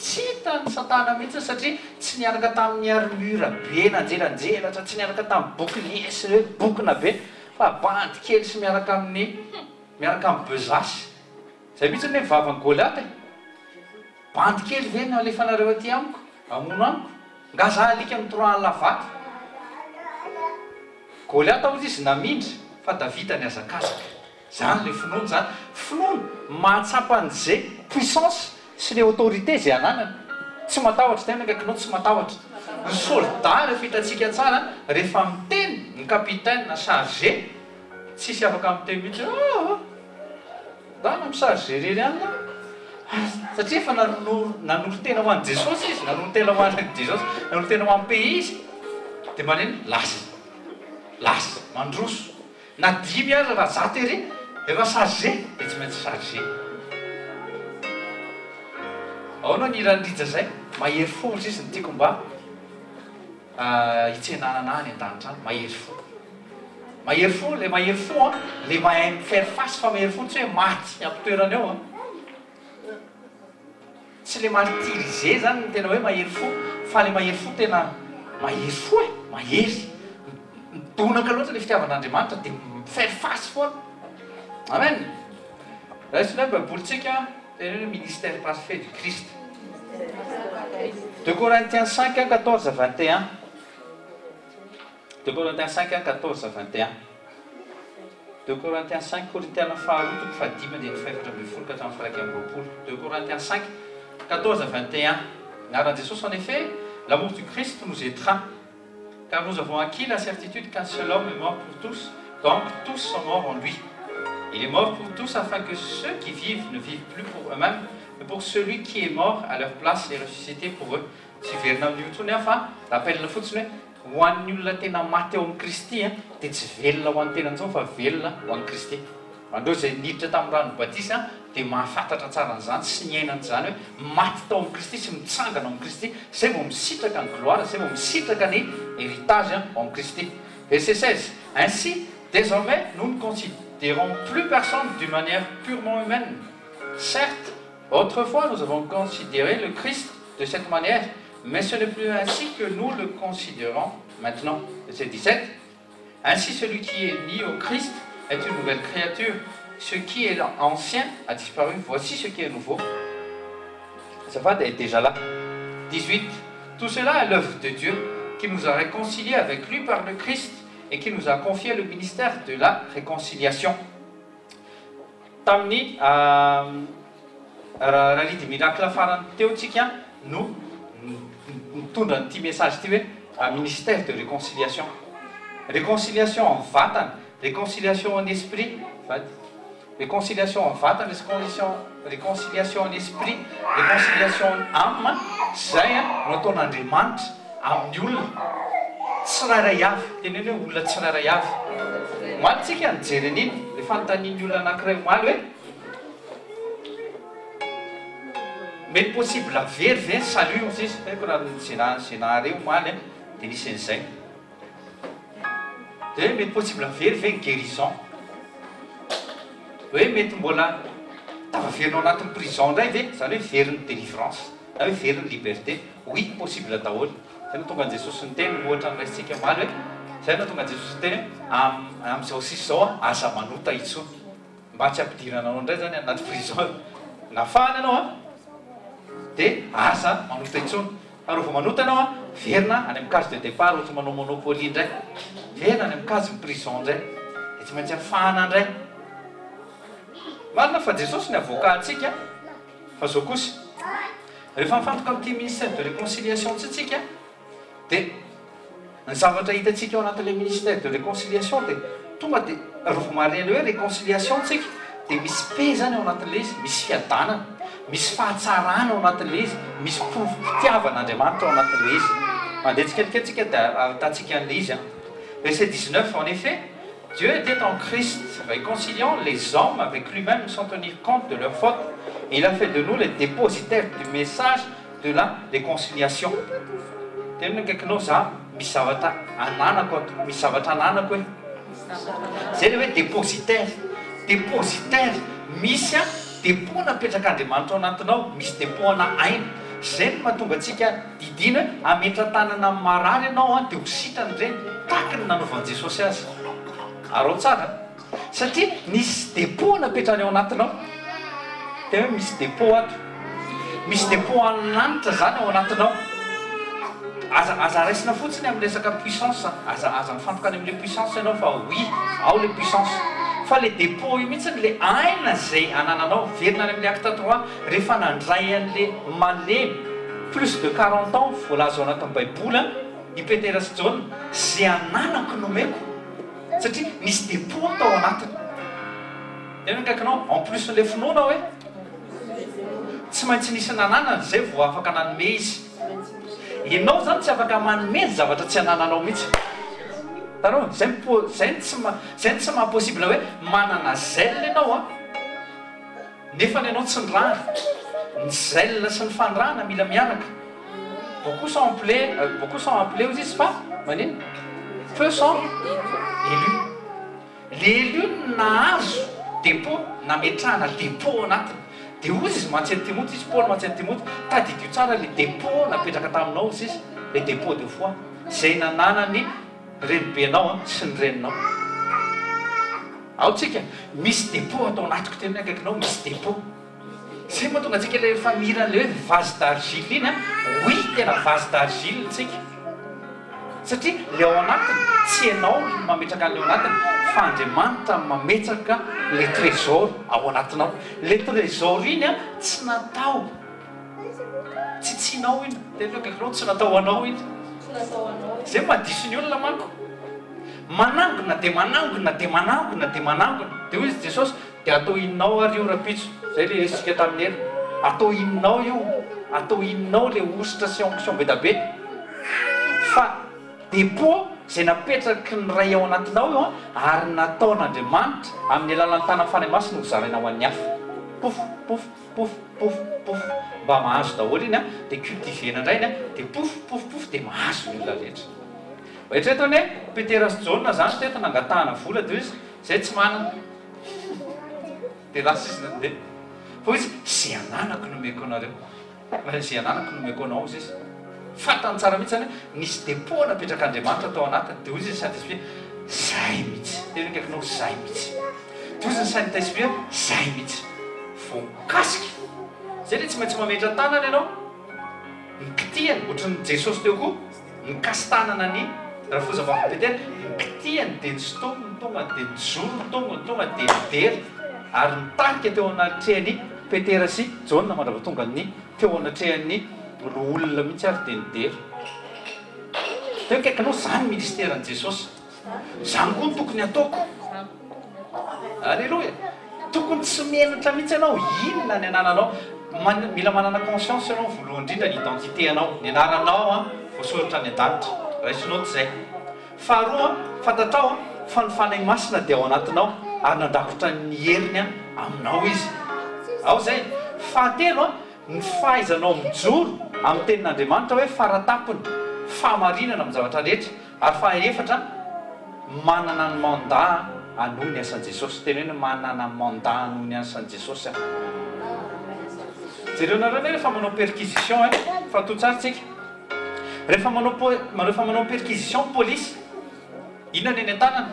Tsy hitan'i satana mihitsy satria tsy niaraka tamin'ny armure be nanjelanjelatra, tsy niaraka tamin'ny bouclier sy hoe bokona be fa bandy kely sy miaraka amin'ny miaraka amin'ny besace. Izay mihitsy anie ny vavan'i Goliath e! Bandy kely ve no alefanareo aty amiko hamono amiko? Nga za alika nitorahan'ny lavato? Goliath hozy izy namindra fa Davida nihazakazaka. Zany le finoana zany. Finoana mahatsapa an'ze puissance sy le autorité ze ananany. Tsy matahotra, tena akaikinao tsy matahotra. Ny soldat rehefa hitantsika tsara rehefa miteny ny capitaine na chargé tsisy afaka miteny mihitsy hoe aa ndana mi-chargé irery ihany lah. Satria efa nanoro nanolo-tena ho an'i Jesosy izy, nanolo-tena ho an'i Jesosy, nanolo-tena ho an'ny pays izy. Dia maneno lasa, lasa, mandroso. Na dimy aza raha zato ery, efa chargé dia tsy maintsy chargé. Aona ny hiran'i Rija zay? Mahery fo ozy izy no tiako mba hitsenana anah any an-danitra any, mahery fo. Mahery fo, le mahery fo an, le mahay mi-faire face fa mahery fo tsy hoe maty am-pitoerana eo an. Tsy le martyrisé zany no tena hoe mahery fo fa le mahery fo tena mahery fo e, mahery, midonaka loatra le fitiavan'Andriamanitra de mi-faire face foana. Amen! Raiso indray ny baibolintsika, teneno hoe ministère parfait du Christ. Deux Corinthiens 5, 14, 21. Deux Corinthiens 5, 14, 21. Deux Corinthiens 5, Korintiana faharoa toko fahadimy andininy fahefatra ambin'ny folo ka hatramin'ny faha-21. Deux Corinthiens 5, 14, 21. Anaran'i Jesosy, en effet, l'amour du Christ nous étreint, car nous avons acquis la certitude qu'un seul homme est mort pour tous, donc tous sont morts en lui. Il est mort pour tous afin que ceux qui vivent ne vivent plus pour eux-mêmes, mais pour celui qui est mort à leur place et ressuscité pour eux. Tsy hiverina amin'io intsony aho fa rappel fotsiny hoe ho an'ny olona tena maty ao amin'i Kristy dia tsy velona ho an'ny tenany intsony fa velona ho an'i Kristy. Ho an'ireo izay niditra tamin'ny ranon'ny batisa dia mahafantatra tsara an'izany sy niaina an'izany hoe maty tao amin'i Kristy sy mitsangana ao amin'i Kristy, izay vao misitraka ny gloire, izay vao misitraka ny héritage ao amin'i Kristy. Verset 16, Ainsi, désormais, nous ne considérons plus personne d'une manière purement humaine. Certes, autrefois nous avons considéré le Christ de cette manière, mais ce n'est plus ainsi que nous le considérons maintenant. Verset 17, Ainsi celui qui est lié au Christ est une nouvelle créature. Ce qui est ancien a disparu, voici ce qui est nouveau. Ça va est déjà là. 18. Tout cela est l'œuvre de Dieu qui nous a réconciliés avec lui par le Christ et qui nous a confié le ministère de la réconciliation. Tamin'ny Rallye des Miracles farany teo tsika no nitondra an'ity message ity hoe ministère de réconciliation. Réconciliation en vatana, réconciliation en esprit, vady, réconciliation en vatana, réconciliation, réconciliation en esprit, réconciliation en âme, zay no ataon'Andriamanitra amin'ny olona tsirairay avy. Teneno hoe olona tsirairay avy. Omaly tsika nijery an'iny, le fanontanian'ny olona anankiray omaly hoe mety possible very ve ny salut hozy izy, haiko raha ze nahare omaly dia nisy an'izay. Dia hoe mety possible very ve ny guérison? Hoe mety mbola tafaverina ao anatin'ny prison indray ve? Izany hoe very ny délivrance. Na hoe very ny liberté. Oui, possible daholo. Zay no tonga an'i Jesosy niteny, ohatra noraisintsika omaly hoe, zay no tonga an'i Jesosy niteny hoe, am, amin'izao sisa izao an, aza manota intsony. Mba tsy hampidirana anao indray zany any anaty prison. Nafahana ianao an, dia aza manota intsony. Fa raha vao manota ianao an, verina any amin'ny case de départ ohatry manao monopoly indray. Verina any amin'ny case ny prison indray. Dia tsy maintsy afahana indray. Marina fa Jesosy ny avocat antsika, fa zao kosa, rehefa mifantoka amin'ity ministère de réconciliation ity tsika, dia ny zavatra hitantsika ao anatin'ilay ministère de réconciliation dia tonga dia raha vao mahare an'ilay hoe réconciliation tsika dia misy paix zany ao anatin'ilay izy, misy fiadanana, misy fahatsarana ao anatin'ilay izy, misy porofom-pitiavan'Andriamanitra ao anatin'ilay izy. Mandeha tsikelikely tsika dia ahitantsika an'ilay izy an. Verset 19, En effet, Dieu était en Christ, réconciliant les hommes avec lui-même sans tenir compte de leurs fautes, et il a fait de nous les dépositaires du message de la réconciliation. Teneno ny akaikinao, za misy zavatra ananako ato, misy zavatra ananako e. Zay le hoe dépositaire, dépositaire, misy a dépôt napetrak'Andriamanitra ao anatinao, misy dépôt ana aina. Zay no mahatonga antsika didiana hoe hametra-tanana amin'ny marary ianao an, dia ho sitrana ireny, tahaka ny nanaovan'i Jesosy azy. Araho tsara an. Satria nisy dépôt napetrany ao anatinao. Tena hoe misy dépôt ato. Misy dépôt an'ny lanitra izany ao anatinao. Aza aza raisina fotsiny amin'ny resaka puissance, aza aza mifantoka any amin'ilay puissance ianao fa oui, ao ilay puissance. Fa ilay dépôt io mihitsy ilay aina izay anananao. Miverina any amin'ilay acte trois, rehefa nandray an'ilay malemy plus de 40 ans voalaza ao anatin'ny baiboly an, i Petera sy Jaona, izay ananako nomeko. Satria nisy depot tao anatiny. Eny akaikinao, en plus n'ilay finoana hoe tsy maintsy nisy nananany izay vao afaka nanome izy. Ianao izany tsy afaka manome ny zavatra tsy anananao mihitsy. Hitanao? Izay ny po, izay ny tsy ma, izay ny tsy maha possible hoe manana zèle ianao an, nefany ianao tsy nirahana. Ny zèle sy ny fanirahana mila miaraka. Beaucoup sont appelés, beaucoup sont appelés hozy izy fa maninona? Peu sont élus. Le élu no nahazo dépôt, nametrahana dépôt ao anatiny. Dia hozy izy mantsy an'i Timoty izy, Paoly mantsy an'i Timoty, tadidio tsara le dépôt napetraka taminao hozy izy, le dépôt de foi, izay nananan'ny renibenao sy ny reninao. Ao tsika, misy dépôt ato anatiko, teny akaikinao misy dépôt. Zay mahatonga antsika ilay efa mihira an'ilay hoe vase d'argile iny an, oui tena vase d'argile tsika satria ilay ao anatiny tsy ianao no mametraka an'ilay ao anatiny fa Andriamanitra no mametraka ilay trésor ao anatinao, ilay trésor iny an tsy natao tsy tsinao iny, tena hoe akaikinao tsy natao ho anao iny, zay mahadiso ny olona manko, manangona dia manangona dia manangona dia manangona dia hoy izy Jesosy Dia atao inona ao ary io rapitso? Zay le resitsika tamin'ny ela. Atao inona ao io? Atao inona ao le hosotra sy onction bedabe? Fa depot zay napetraky ny Ray ao anatinao io an, ary nataon'Andriamanitra amin'ny alalan'ny tanan'ny Fanahy Masina ho zaraina ho an'ny hafa. Pouf pouf pouf pouf pouf mba mahazo daholo iny an, dia cultiver-na indray iny an, dia pouf pouf pouf dia mahazo ny olona rehetra. Eritrereto anie, Petera sy Jaona zany teto nangatahana vola dia hoy izy, zay tsy manana. Dia lasa izy nandeha. Fa hoy izy, Izay ananako no omeko anareo. Izay ananako no omeko anao, hozy izy. Fantany tsara mihitsy izany hoe nisy depot napetrak'Andriamanitra tao anatiny. Dia hoy izy ny Saint Esprit, Izay mihitsy. Teny akaikinao, Izay mihitsy. Dia hoy izy ny Saint Esprit, Izay mihitsy. Voakasika. Izay ilay tsy maintsy mametra-tanana ianao. Nikitihany, ohatran'i Jesosy teo koa. Nikasi-tanana ny rafozambavy Petera, nikitihany dia nisintominy tonga dia nijoro ny tongony tonga dia nidera ary nitarika teo anatrehan'i Petera sy Jaona mandra-pahatongan'ny teo anatrehan'ny loholona mihitsy ary dia nidera. Teo akaikinao izany ministeran'i Jesosy. Izany koa no tokony hataoko. Aleloia! Tokony tsy menatra mihitsy ianao, inona ny anananao. Mila manana conscience ianao voalohany indrindra ny identité anao, ny anaranao an, voasoratra any an-danitra. Raiso note izay. Faharoa an, fantatrao an, fa ny Fanahy Masina dia ao anatinao ary nandrakotra ny heriny an, aminao Izy. Ao izay. Fahatelo an, ny fahaizanao mijoro amin'ny tenin'Andriamanitra hoe faratapony, fahamarinana amin'ny zavatra rehetra. Ary fahaefatra, manana ny mandat hanohy ny asan'i Jesosy. Teny hoe manana mandat hanohy ny asan'i Jesosy aho. Jereonareo anie rehefa manao perquisition eh, fa toa tsara tsika. Rehefa manao rehefa manao perquisition ny polisy, inona ny eny an-tanany?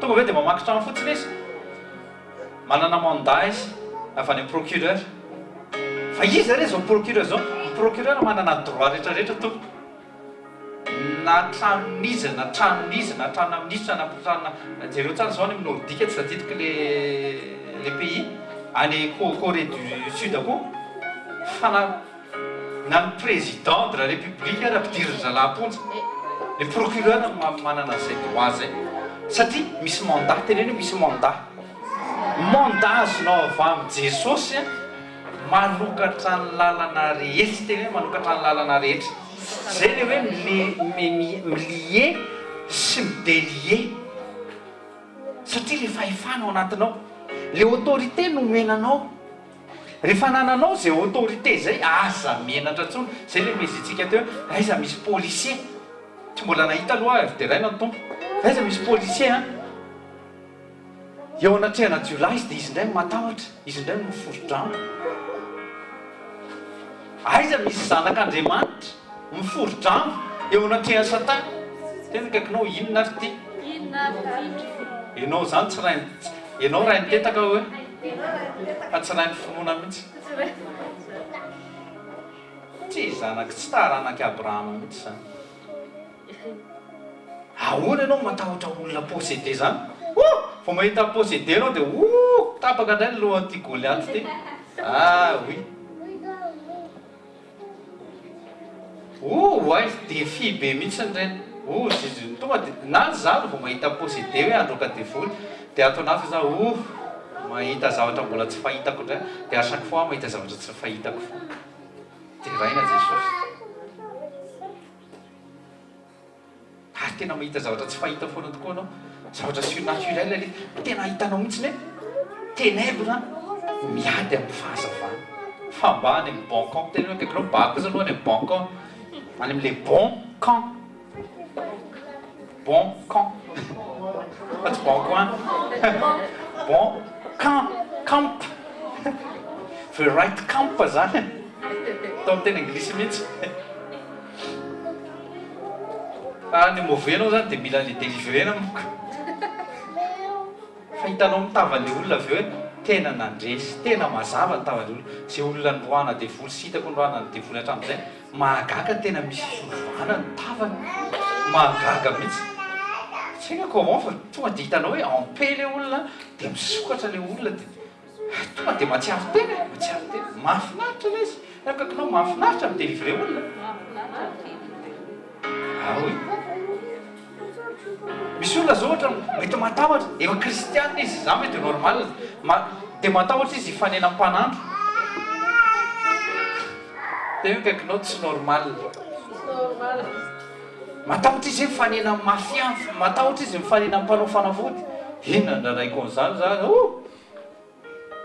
Tonga ve dia mamaky trano fotsiny izy? Manana mandat izy avy any amin'ny procureur. Fa iza re izao procureur izao? Ny procureur manana droit rehetra rehetra tompoko. Na tranon'iza na tranon'iza na tranona minisitra na tranona, jereo tsara izao any amin'ny nordique tsy tadidiko le le pays, any Corée du Sud koa fa na na ny président de la république ary ampidirin-dry zalahy am-ponja. Le procureur no manana an'izay droit zay satria misy mandat, teneno hoe misy mandat. Mandat azonao avy amin'i Jesosy manokatra ny lalana rehetra, teneno hoe manokatra ny lalana rehetra. Zay le hoe mi-lier sy mi-delier satria le fahefana ao anatinao, le autorité nomena anao. Rehefa anananao izay autorité izay, aza menatra intsony. Izay ilay nohezentsika teo hoe aiza misy policier, tsy mbola nahita aloha aho, deraina ny Tompo, aiza misy policier an, eo anatrehana jiolahy izy dia izy indray no matahotra, izy indray no mifori-drambo. Aiza misy zanak'Andriamanitra mifori-drambo eo anatrehan'i Satana? Tena akaikinao inona ary ity? Ianao izany tsy rain'ny, ianao rain'ny tetaka hoe? Fa tsy rain'ny finoana mihitsy. Tsy zanak'i, tsy taranak'i Abrahama mihitsy izany. Ahoana ianao matahotra olona possédé zany? Ouh! Vao mahita possédé ianao dia ouh! Tapaka indray ny lohan'ity Goliath ity. Ah oui. Ouh oay, défi be mihitsy ireny. Ouh zizi, tonga dia, na za vao mahita possédé hoe handroaka devoly dia ato anatiko za ouh! Mahita zavatra mbola tsy fahitako indray, dia à chaque fois aho mahita zavatra tsy fahitako foana. Deraina Jesosy. Ary tena mahita zavatra tsy fahita foana tokoa anao, zavatra surnaturel ilay izy, tena hitanao mihitsy hoe ténèbres miady amin'ny fahazavana. Fa mba any amin'ny bon camp, tena hoe akaikinao mba kosa aloha any amin'ny bon camp, any amin'ilay bon camp, bon camp, fa tsy bon coin, bon camp, camp, the right camp zany, atao amin'ny teny anglisy mihitsy. Fa ny mauvais anao zany dia mila le delivrena manko. Fa hitanao amin'ny tavan'le olona avy eo hoe tena nandresy, tena mazava ny tavan'le olona. Izay olona noroahana devoly sy hitako noroahana ny devoly hatramin'izay, mahagaga tena misy fiovana ny tavany. Mahagaga mihitsy. Tsy haiko hoe comment fa tonga dia hitanao hoe en paix le olona dia misokatra le olona dia. Tonga dia mahatsiaro tena e, mahatsiaro tena. Mahafinaritra ilay izy. Eo akaikinao mahafinaritra mi-délivrer olona. Ah oui. Misy olona zao ohatra mety matahotra, efa kristiana izy, za mety normal, ma, dia matahotra izy hifanena amin'ny mpanandro. Dia eo akaikinao tsy normal. Matahotra izy hoe mifanena amin'ny mafia, matahotra izy mifanena amin'ny mpanao fanafody. Inona no naraiko an'izany za? Oh!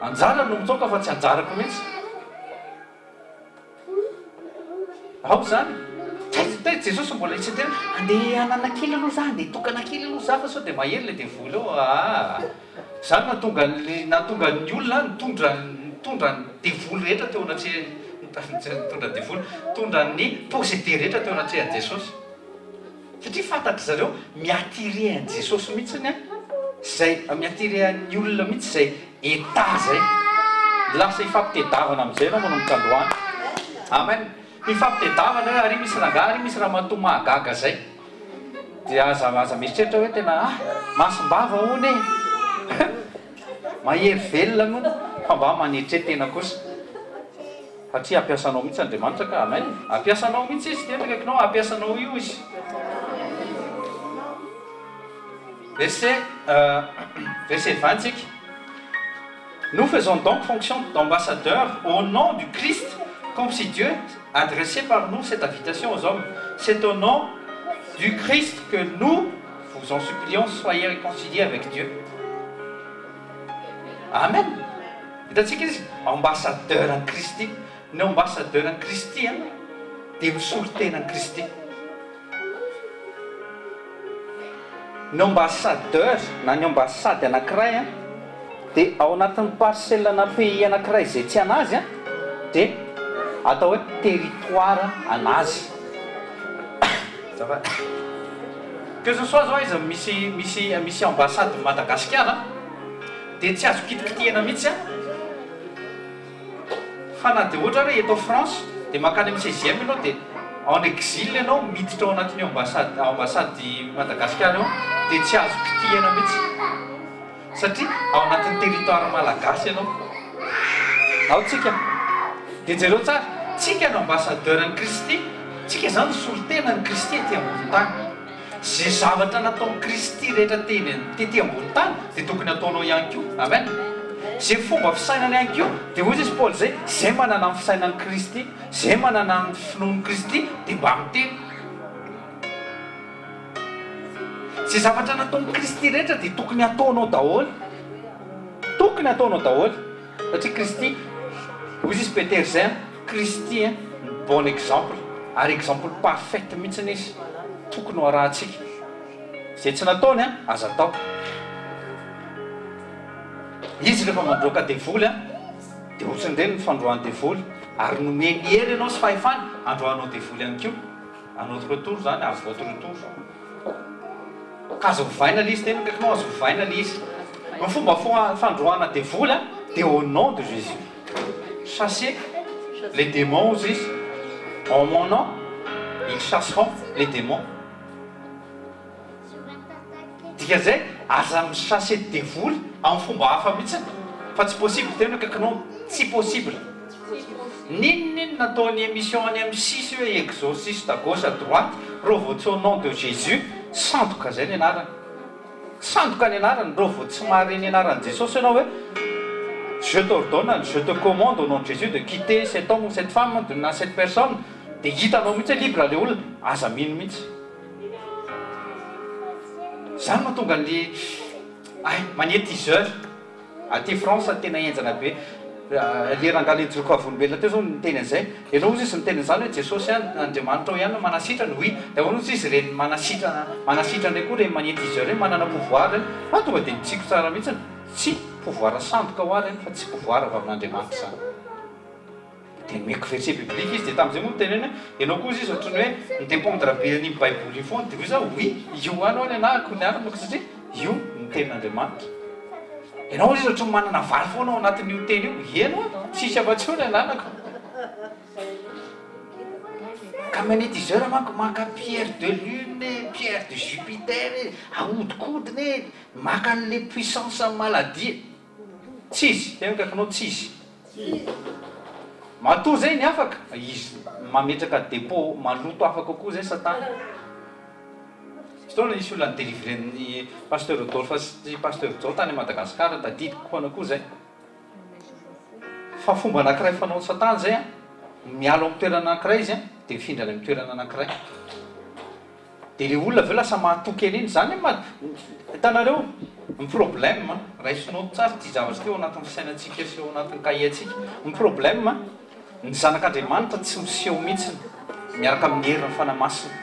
Anjarany no mitsoaka fa tsy anjarako mihitsy. Ao izany. Taiza taiza Jesosy mbola hisy tena andeha hanana kely aloha za, andeha hitokana kely aloha za fa sao dia mahery ilay devoly eo. Aa. Izany nahatonga ny nahatonga ny olona nitondra nitondra ny devoly rehetra teo anatrehany nitondra devoly, nitondra ny possédé rehetra teo anatrehan'i Jesosy. Satria fantatry zareo mi-attirer an'i Jesosy mihitsiny an, zay mi-attirer an'ny olona mihitsy zay état zay. Lasa hifampitedavana amin'izay ianao manomboka androany. Amen. Hifampitedavana hoe ary misy rangahy, ary misy ramatoa mahagaga zay. Dia aza aza mieritreritra hoe tena ah, masom-bava hono e. Mahery velona hono, fa mba manetre tena kosa. Satria hampiasa anao mihitsy Andriamanitra ka. Amen. Hampiasa anao mihitsy Izy. Tena akaikinao, hampiasa anao io Izy. Verset, euh, verset 20 tsika. Nous faisons donc fonction d'ambassadeurs au nom du Christ, comme si Dieu adressait par nous cette invitation aux hommes. C'est au nom du Christ que nous vous en supplions, soyez réconciliés avec Dieu. Amen! Hitantsika izy, ambassadeur an'i Kristy. Ny ambassadeur an'i Kristy an, dia misolo tena an'i Kristy. Ny ambassadeur na ny ambassade anankiray an, dia ao anatin'ny parcelle na pays anankiray izay tsy an'azy an, dia atao hoe territoire anazy. Azafady. Que ce soit zao aiza misy misy misy ambassade Madagasikara dia tsy azo kitikitihana mihitsy an! Fa na dia ohatra ary hoe eto France dia mankany amin'ny seizième ianao dia en exil ianao miditra ao anatin'io ambassade ambassade Madagasikara io dia tsy azo kitihana mihitsy satria ao anatin'ny territoire malagasy ianao. Ao tsika. Dia jereo tsara, tsika no ambassadeur an'i Kristy, tsika izany no solontenan'i Kristy ety ambony tany. Ze zavatra nataon'i Kristy rehetra teny tety ambony tany dia tokony ataonao ihany koa. Amen. Ze fomba fisainana ihany koa dia hoy izy Paoly zay, zay manana ny fisainan'i Kristy, zay manana ny finoan'i Kristy dia mba miteny. Ze zavatra nataon'i Kristy rehetra dia tokony ataonao daholo. Tokony ataonao daholo. Satria Kristy, hoy izy Petera zay an, Kristy an, ny bon exemple, ary exemple parfaite mihitsiny izy, tokony ho arahantsika. Izay tsy nataony an, aza atao. Izy rehefa mandroaka devoly an, dia ohatran'ireny ny fandroahany devoly, ary nomeny hery ianao sy fahefana handroahanao devoly ihany koa, à notre tour izany, à votre tour. Ka azo ovaina le izy, tena akaikinao azo ovaina le izy. Ny fomba fandroahana devoly a dia au nom de Jésus. Chasser les démons hozy izy, en mon nom ils chasseront les démons. Dikan'izay aza mi-chasser devoly amin'ny fomba hafa mihitsy fa tsy possible, tena akaikinao tsy possible. N'inon'inona ataony émission any amin'ny sisy hoe exorciste à gauche à droite reo vao tsy au nom de Jésus sandoka zay ny anarany sandoka ny anarany reo vao tsy mahare ny anaran'i Jesosy ianao hoe je t'ordonne je te commande au nom de Jésus de quitter cet homme ou cette femme de na cette personne dia hitanao mihitsy hoe libre le olona aza mino mihitsy zany mahatonga an'le ay magnétiseur Aty France tena henjana be. Le rangahy le nijoro vavolombelona teo zao niteny an'izay. Ianao ozy izy niteny an'izany hoe Jesosy ihany, Andriamanitra ao ihany no manasitrana, oui. De ahoana ozy izy ireny manasitrana manasitrana ireny koa ireny magnétiseur ireny manana pouvoir ireny. Fa tonga de nitsiko tsara mihitsiny. Tsy pouvoir sandoka hoa ireny fa tsy pouvoir avy amin'Andriamanitra izany. Dia nomeko verset biblique izy, dia tamin'izay moa niteneniny hoe, ianao koa hozy izy ohatran'ny hoe mi-dependre be an'iny baiboly iny foana, dia hoy za oui, io ihany ho'a ny anahako ny armako satria io no tenin'Andriamanitra. Ianao hozy izy ohatran'ny manana valy foana ao anatin'io teny io, eny ho'a, tsisy afa-tsy io ny ananako. Ka magnétiseur manko maka pierre de lune e, pierre de Jupiter e, ahodikodina e, maka an'le puissance maladie. Tsy izy, tena akaikinao tsy izy. Matoa zay ny afaka, izy mametraka depot maloto hafa kokoa zay satana. Fotoana nisy olona ni-delivrer-n'ny Pasteur Rodolphe sy Pasteur Jao tany Madagascar, tadidiko foana koa zay. Fa fomba anakiray fanaon'i satana zay an, miala ao amin'ny toerana anakiray izy an, dia mifindra any amin'ny toerana anakiray. Dia le olona avy eo lasa mahatoky an'iny, izany hoe ma, hitanareo, ny problème, raiso note tsara ity zavatra ity ao anatin'ny fisainantsika sy ao anatin'ny cahier-ntsika, ny problème, ny zanak'Andriamanitra tsy miseho mihitsiny miaraka amin'ny herin'ny Fanahy Masina,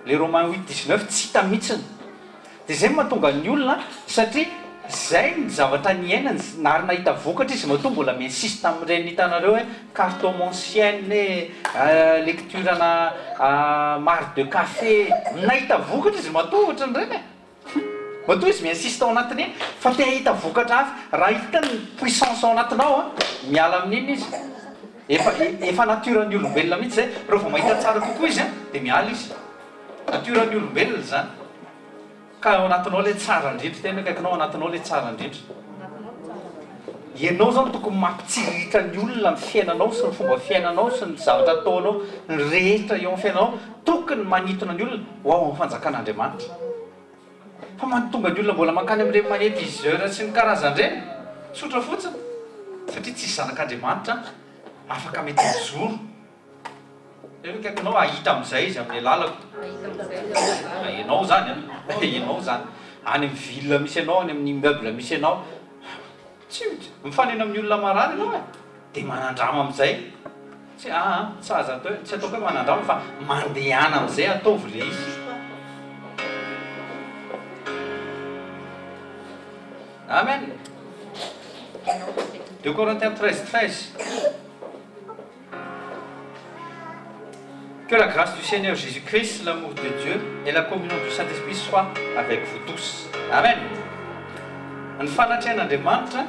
le Romains huit dix-neuf tsy hita mihitsiny. Dia izay no mahatonga ny olona satria izay ny zavatra niainany ary nahita vokatra izy matoa mbola mi-insiste amin'ireny hitanareo hoe cartomancienne e, lecture ana marc de café, nahita vokatra izy matoa ohatran'ireny e! Matoa izy mi-insiste ao anatin'iny fa te hahita vokatra hafa, raha hitany ny puissance ao anatinao an, miala amin'iny izy, efa efa nature-n'ny olombelona mihitsy izay, raha vao mahita tsara kokoa izy an, dia miala izy. Nature ny olombelona izany. Ka ao anatinao ilay tsara indrindra. Tena akaikinao ao anatinao ilay tsara indrindra. Ianao izany tokony mampitsiriritra ny olona ny fiainanao sy ny fomba fiainanao sy ny zavatra ataonao, ny rehetra eo amin'ny fiainanao. Tokony manintona ny olona ho ao amin'ny fanjakan'Andriamanitra. Fa mahatonga ny olona mbola mankany amin'ireny magnétiseur sy ny karazan'ireny, tsotra fotsiny, satria tsisy zanak'Andriamanitra afaka mety hijoro. Eo akaikinao hahita amin'izay izy amin'ny alalako. Ianao izany an, ianao izany. Any amin'ny ville misy anao, any amin'ny immeuble misy anao. Tsy mifanena amin'ny olona marary ianao e. Dia manandrama amin'izay. Tsy aa, tsy aza atao hoe, tsy ataoko hoe manandrama fa mandehana amin'izay ataovy ilay izy. Amen. Deux Corinthiens 13, 13. Que la grâce du Seigneur Jésus-Christ, l'amour de Dieu et la communion du Saint-Esprit soient avec vous tous. Amen! Ny fanatrehan'Andriamanitra,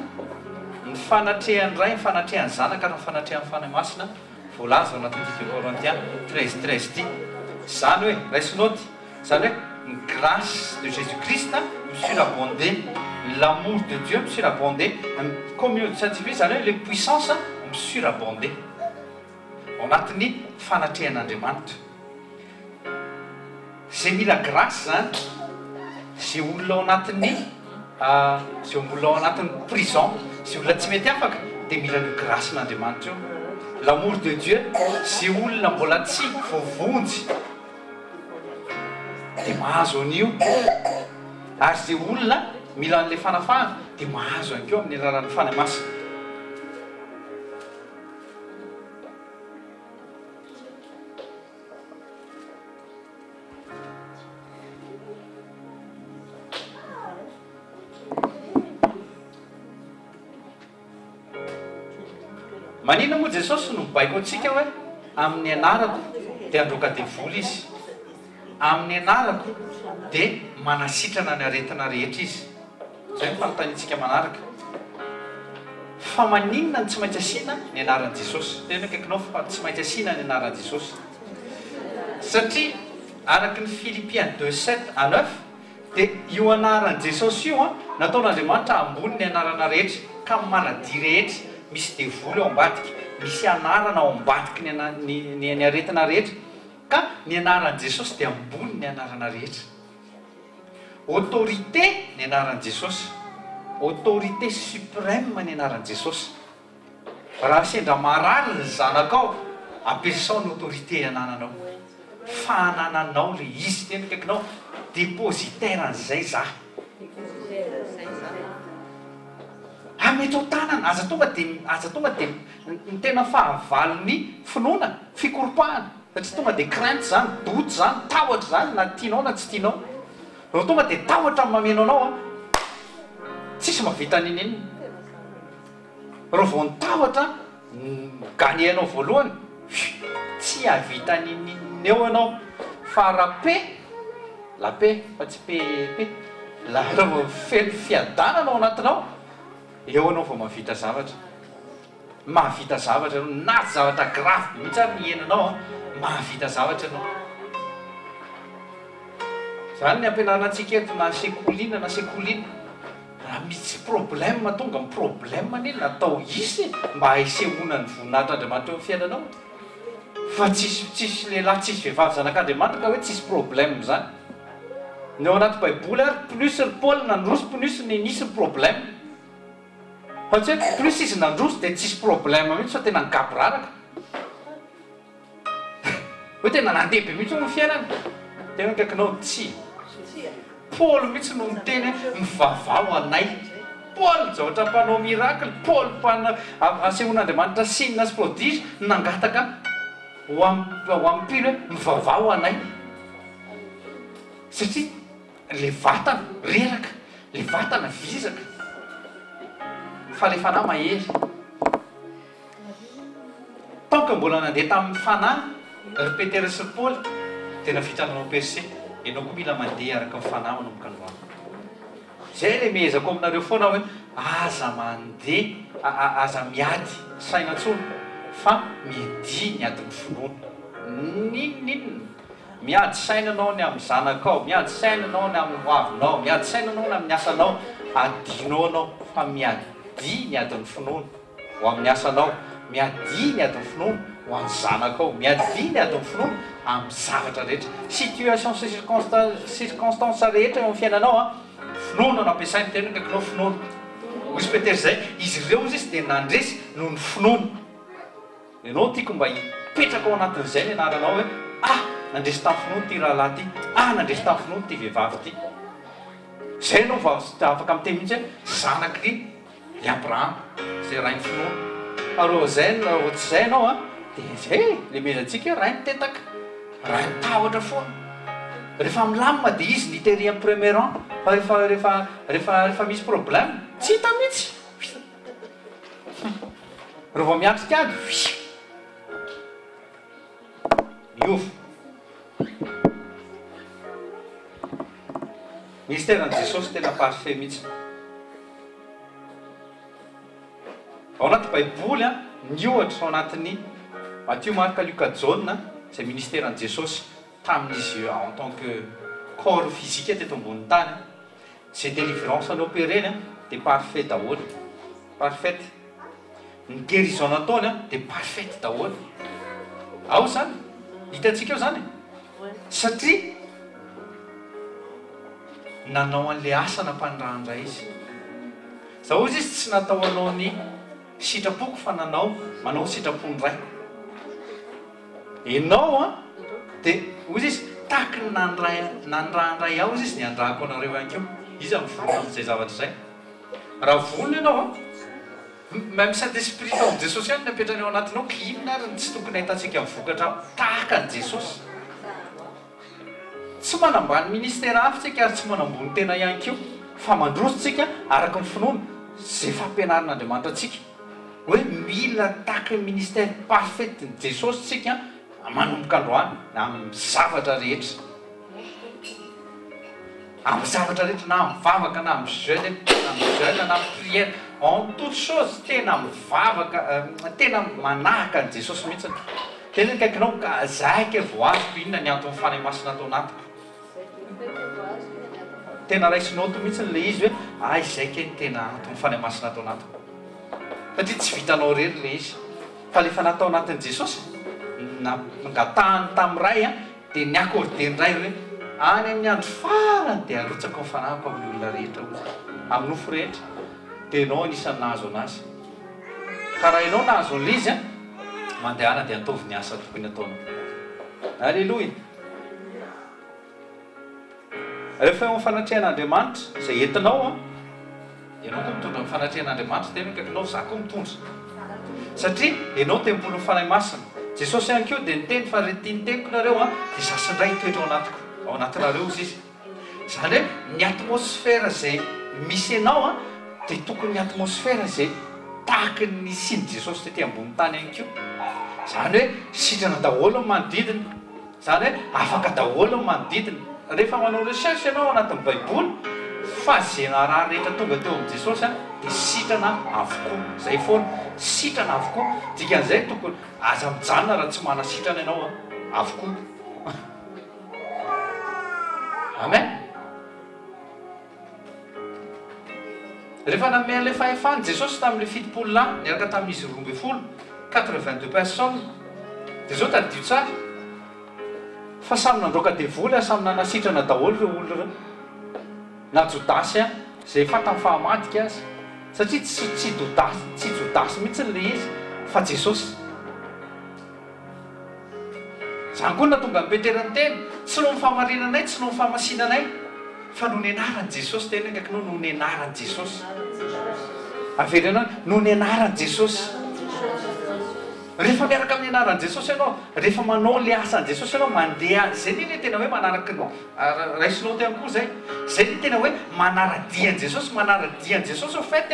ny fanatrehan'ny Ray, ny fanatrehan'ny Zanaka ary ny fanatrehan'ny Fanahy Masina voalaza ao anatin'ity deux Corinthiens 13 13 ity. Izany hoe, raiso naoty, izany hoe ny grâce de Jésus-Christ mi-surabonder, l'amour de Dieu mi-surabonder, ny communion du Saint-Esprit izany hoe les puissances mi-surabonder. Ao anatin'ny fanatrehan'Andriamanitra. Izay mila grâce izany, izay olona ao anatin'ny izay olona ao anatin'ny prison, izay olona tsy mety afaka dia mila an'io grâce-n'Andriamanitra io. L'amour de Dieu, izay olona mbola tsy voavonjy dia mahazo an'io, ary izay olona mila an'ilay fanafahana dia mahazo ihany koa amin'ny alalan'ny Fanahy Masina. Maninona moa Jesosy no mibaiko antsika hoe amin'ny anarako dia handroaka devoly izy, amin'ny anarako dia manasitrana ny aretina rehetra izy? Izay no fanontaniantsika manaraka. Fa maninona no tsy maintsy asiana ny anaran'i Jesosy? Tena akaikinao fa tsy maintsy asiana ny anaran'i Jesosy. Satria araka ny Philippiens deux sept à neuf dia io anaran'i Jesosy io an, nataon'Andriamanitra ambony ny anarana rehetra, ka ny maladie rehetra, misy devoly ao ambadika, misy anarana ao ambadiky ny ny ny aretina rehetra, ka ny anaran'i Jesosy dia ambony ny anarana rehetra. Autorité ny anaran'i Jesosy. Autorité suprême ny anaran'i Jesosy. Raha sendra marary ny zanakao, ampiasao ny autorité anananao. Fa anananao le izy, tena akaikinao, dépositaire an'izay za. Ametrao tanana, aza tonga de aza tonga de ny tena fahavalon'ny finoana, fikoropahana. Satria tonga dia crainte zany, doute zany, tahotra zany na tianao na tsy tianao. Vao tonga dia tahotra no mameno anao an, tsisy mahavita n'inon'inona. Raha vao ny tahotra no gagner anao voalohany, tsy hahavita n'inon'inona eo ianao. Fa raha paix, la paix fa tsy paix, la raha vao feno fiadanana ao anatinao, eo ianao vao mahavita zavatra. Mahavita zavatra ianao, na zavatra grave be mihitsy ary ny iainanao an, mahavita zavatra ianao. Izany ny ampianarina antsika eto na sekoly inona na sekoly inona, raha misy problème tonga, ny problème anie natao hisy e, mba hisehoana ny voninahitr'Andriamanitra eo amin'ny fiainanao, fa tsisy tsisy lehilahy tsisy vehivavy zanak'Andriamanitra ka hoe tsisy problème izany. Ny ao anaty baiboly ary plus ry Paoly nandroso plus ny nisy ny problème. Fa tsy hoe plus izy nandroso dia tsisy problème mihitsy fa tena nigaboraraka. Hoe tena nandeha be mihitsy hono ny fiainany. Tena akaikinao tsia. Paoly mihitsy no niteny hoe mivavaha ho anay. Paoly zavatra mpanao miracle, Paoly mpana asehon'Andriamanitra signe sy prodige nangataka ho am ho amin'ny mpino hoe mivavaha ho anay. Satria Le vatana reraka, le vatana vizaka, fa le fanahy mahery. Tant que mbola nandeha tamin'ny fanahy ry Petera sy ry Paoly dia navita nanao percée. Ianao koa mila mandeha araka ny fanahy manomboka androany. Zay le miezako aminareo foana hoe aza mandeha, aza miady saina tsony fa miadia ny adin'ny finoana. N'inon'inona. Miady saina anao ny amin'ny zanakao, miady saina anao ny amin'ny hoavinao, miady saina anao ny amin'ny asanao, adinao anao fa miadia ny adin'ny finoana ho amin'ny asanao, miadia ny adin'ny finoana ho an'ny zanakao, miadia ny adin'ny finoana amin'ny zavatra rehetra, situation sy circonstance rehetra eo amin'ny fiainanao an, finoana no ampiasaina, tena akaikinao finoana, hoy izy Petera izay, izy ireo hozy izy dia nandresy noho ny finoana. Ianao tiako mba hipetraka ao anatin'izay ny anaranao hoe ah nandresy tamin'ny finoana ity rahalahy ity, ah nandresy tamin'ny finoana ity vehivavy ity. Izay ianao vao afaka miteny mihitsy hoe zanak'i i Abrahama, izay rain'ny finoana. Fa raha izay raha tsy izay ianao an, dia izay e, ilay mezantsika hoe rain'ny tetaka, rain'ny tahotra foana. Rehefa milamina dia izy ny tery amin'ny premier rang, fa rehefa rehefa rehefa rehefa misy problème, tsy hita mihitsy. Raha vao miatrika ady, fiu! Miova. Ministère-n'i Jesosy tena parfait mihitsy. Ao anaty baiboly an, ny ohatra ao anatin'ny Matio, Marka, Lioka, Jaona, izay ministeran'i Jesosy tamin'izy en tant que corps physique teto ambonin'ny tany, izay délivrance nopéreny an, dia parfait daholo, parfaite. Ny guérison nataony an, dia parfaite daholo. Ao izany, hitantsika eo izany e. Satria nanao an'ilay asa nampanirahan-dRay izy. Za hozy izy tsy natao hanao ny sitrapoko fa nanao manao ny sitrapon'ny Raiko. Enao an, dia hozy izy tahaky ny nanirahan-dRay ahy hozy izy ny hanirahako anareo ihany koa. Iza no vonona amin'izay zavatra izay? Raha vonona ianao an, même Saint Esprit tao amin'i Jesosy ihany no apetrany ao anatinao ka inona ary no tsy tokony ahitantsika vokatra tahaka an'i Jesosy? Tsy manambany ministera hafa tsika ary tsy manambony tena ihany koa fa mandroso tsika araka ny finoana izay fampianarin'Andriamanitra antsika hoe mila tahaky ny ministère parfait-n'i Jesosy tsika manomboka androany amin'ny zavatra rehetra. Amin'ny zavatra rehetra na amin'ny vavaka na amin'ny jeune na amin'ny jeune na amin'ny prière en toute chose tena mivavaka tena manahaka an'i Jesosy mihitsy. Tena akaikinao ka zay kay vao azoko inona ny anton'ny Fanahy Masina ato anatiko. Tena raisinao ato mihitsy ilay izy hoe ay izay kay ny tena anton'ny Fanahy Masina ato anatiko. Satria tsy vitanao irery ilay izy. Fa ilay fanahy tao anatin'i Jesosy nangatahany tamin'ny Ray dia ni-accorder ny Ray hoe any amin'ny andro farany dia harotsako ny fanahiko amin'ny olona rehetra hozy, amin'ny nofo rehetra. Dia ianao anisan'ny nahazo an'azy. Ka raha ianao nahazo an'ilay izy an, mandehana dia ataovy ny asa tokony hataonao. Aleloia! Rehefa eo amin'ny fanatrehan'Andriamanitra, izay entinao an, ianao koa mitondra ny fanatrehan'Andriamanitra, tena akaikinao, izaho koa mitondra. Satria ianao tempolin'ny Fanahy Masina. Jesosy ihany koa dia niteny fa ry tia ny teniko nareo an, dia izaho sy ny Ray hitoetra ao anatiko, ao anatinareo hozy Izy. Izany hoe ny atmosphère izay misy anao an, dia tokony ny atmosphère izay tahaky ny nisian'i Jesosy tety ambony tany ihany koa. Izany hoe sitrana daholo ny manodidina. Izany hoe afaka daholo ny manodidina. Rehefa manao recherche ianao ao anatin'ny baiboly fa ze narary rehetra tonga teo amin'i Jesosy dia sitrana avokoa. Zay foana. Sitrana avokoa. Dikan'izay tokony aza mijanona raha tsy manasitrana ianao an. Avokoa. Amen. Rehefa nanome an'ilay fahefana Jesosy tamin'ilay 70 lahy niaraka tamin'izy 12, 82 personnes, dia izao tadidio tsara fa samy nandroaka devoly ary samy nanasitrana daholo ireo olona ireo. Na Jodasy izay fantany fa hamadika aza, satria tsy tsy Dodasy tsy Jodasy mihitsy ilay izy fa Jesosy. Izany koa no nahatonga an'i Petera niteny, Tsy noho ny fahamarinanay, tsy noho ny fahamasinanay, fa noho ny anaran'i Jesosy. Teny akaikinao, noho ny anaran'i Jesosy. Avereno any, noho ny anaran'i Jesosy. Rehefa miaraka amin'ny anaran'i Jesosy ianao, rehefa manao ilay asan'i Jesosy ianao, mandeha, izay anie ilay tena hoe manaraka ny, raisinao teo ihany koa izay, izay ilay tena hoe manara-dia an'i Jesosy, manara-dia an'i Jesosy au fait,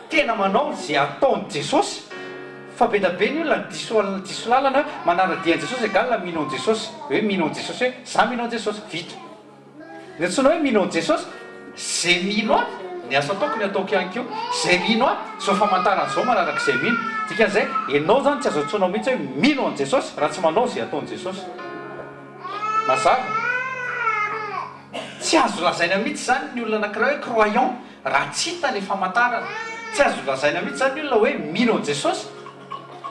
tena manao izay ataon'i Jesosy. Fa be da be ny olona diso diso lalana hoe manara-dia an'i Jesosy egal mino an'i Jesosy, hoe mino an'i Jesosy hoe za mino an'i Jesosy, vita. Ny antsoina hoe mino an'i Jesosy, ze mino ahy, ny asa ataoko ny ataoko ihany koa, ze mino ahy, zao famantarana zao manaraka izay mino. Dikan'izay, enao zany tsy azo antsoinao mihitsy hoe mino an'i Jesosy raha tsy manao ze ataon'i Jesosy. Mazava? Tsy azo lazaina mihitsy zany ny olona anakiray hoe croyant Raha tsy hita ilay famantarana. Tsy azo lazaina mihitsy izany ny olona hoe mino an'i Jesosy,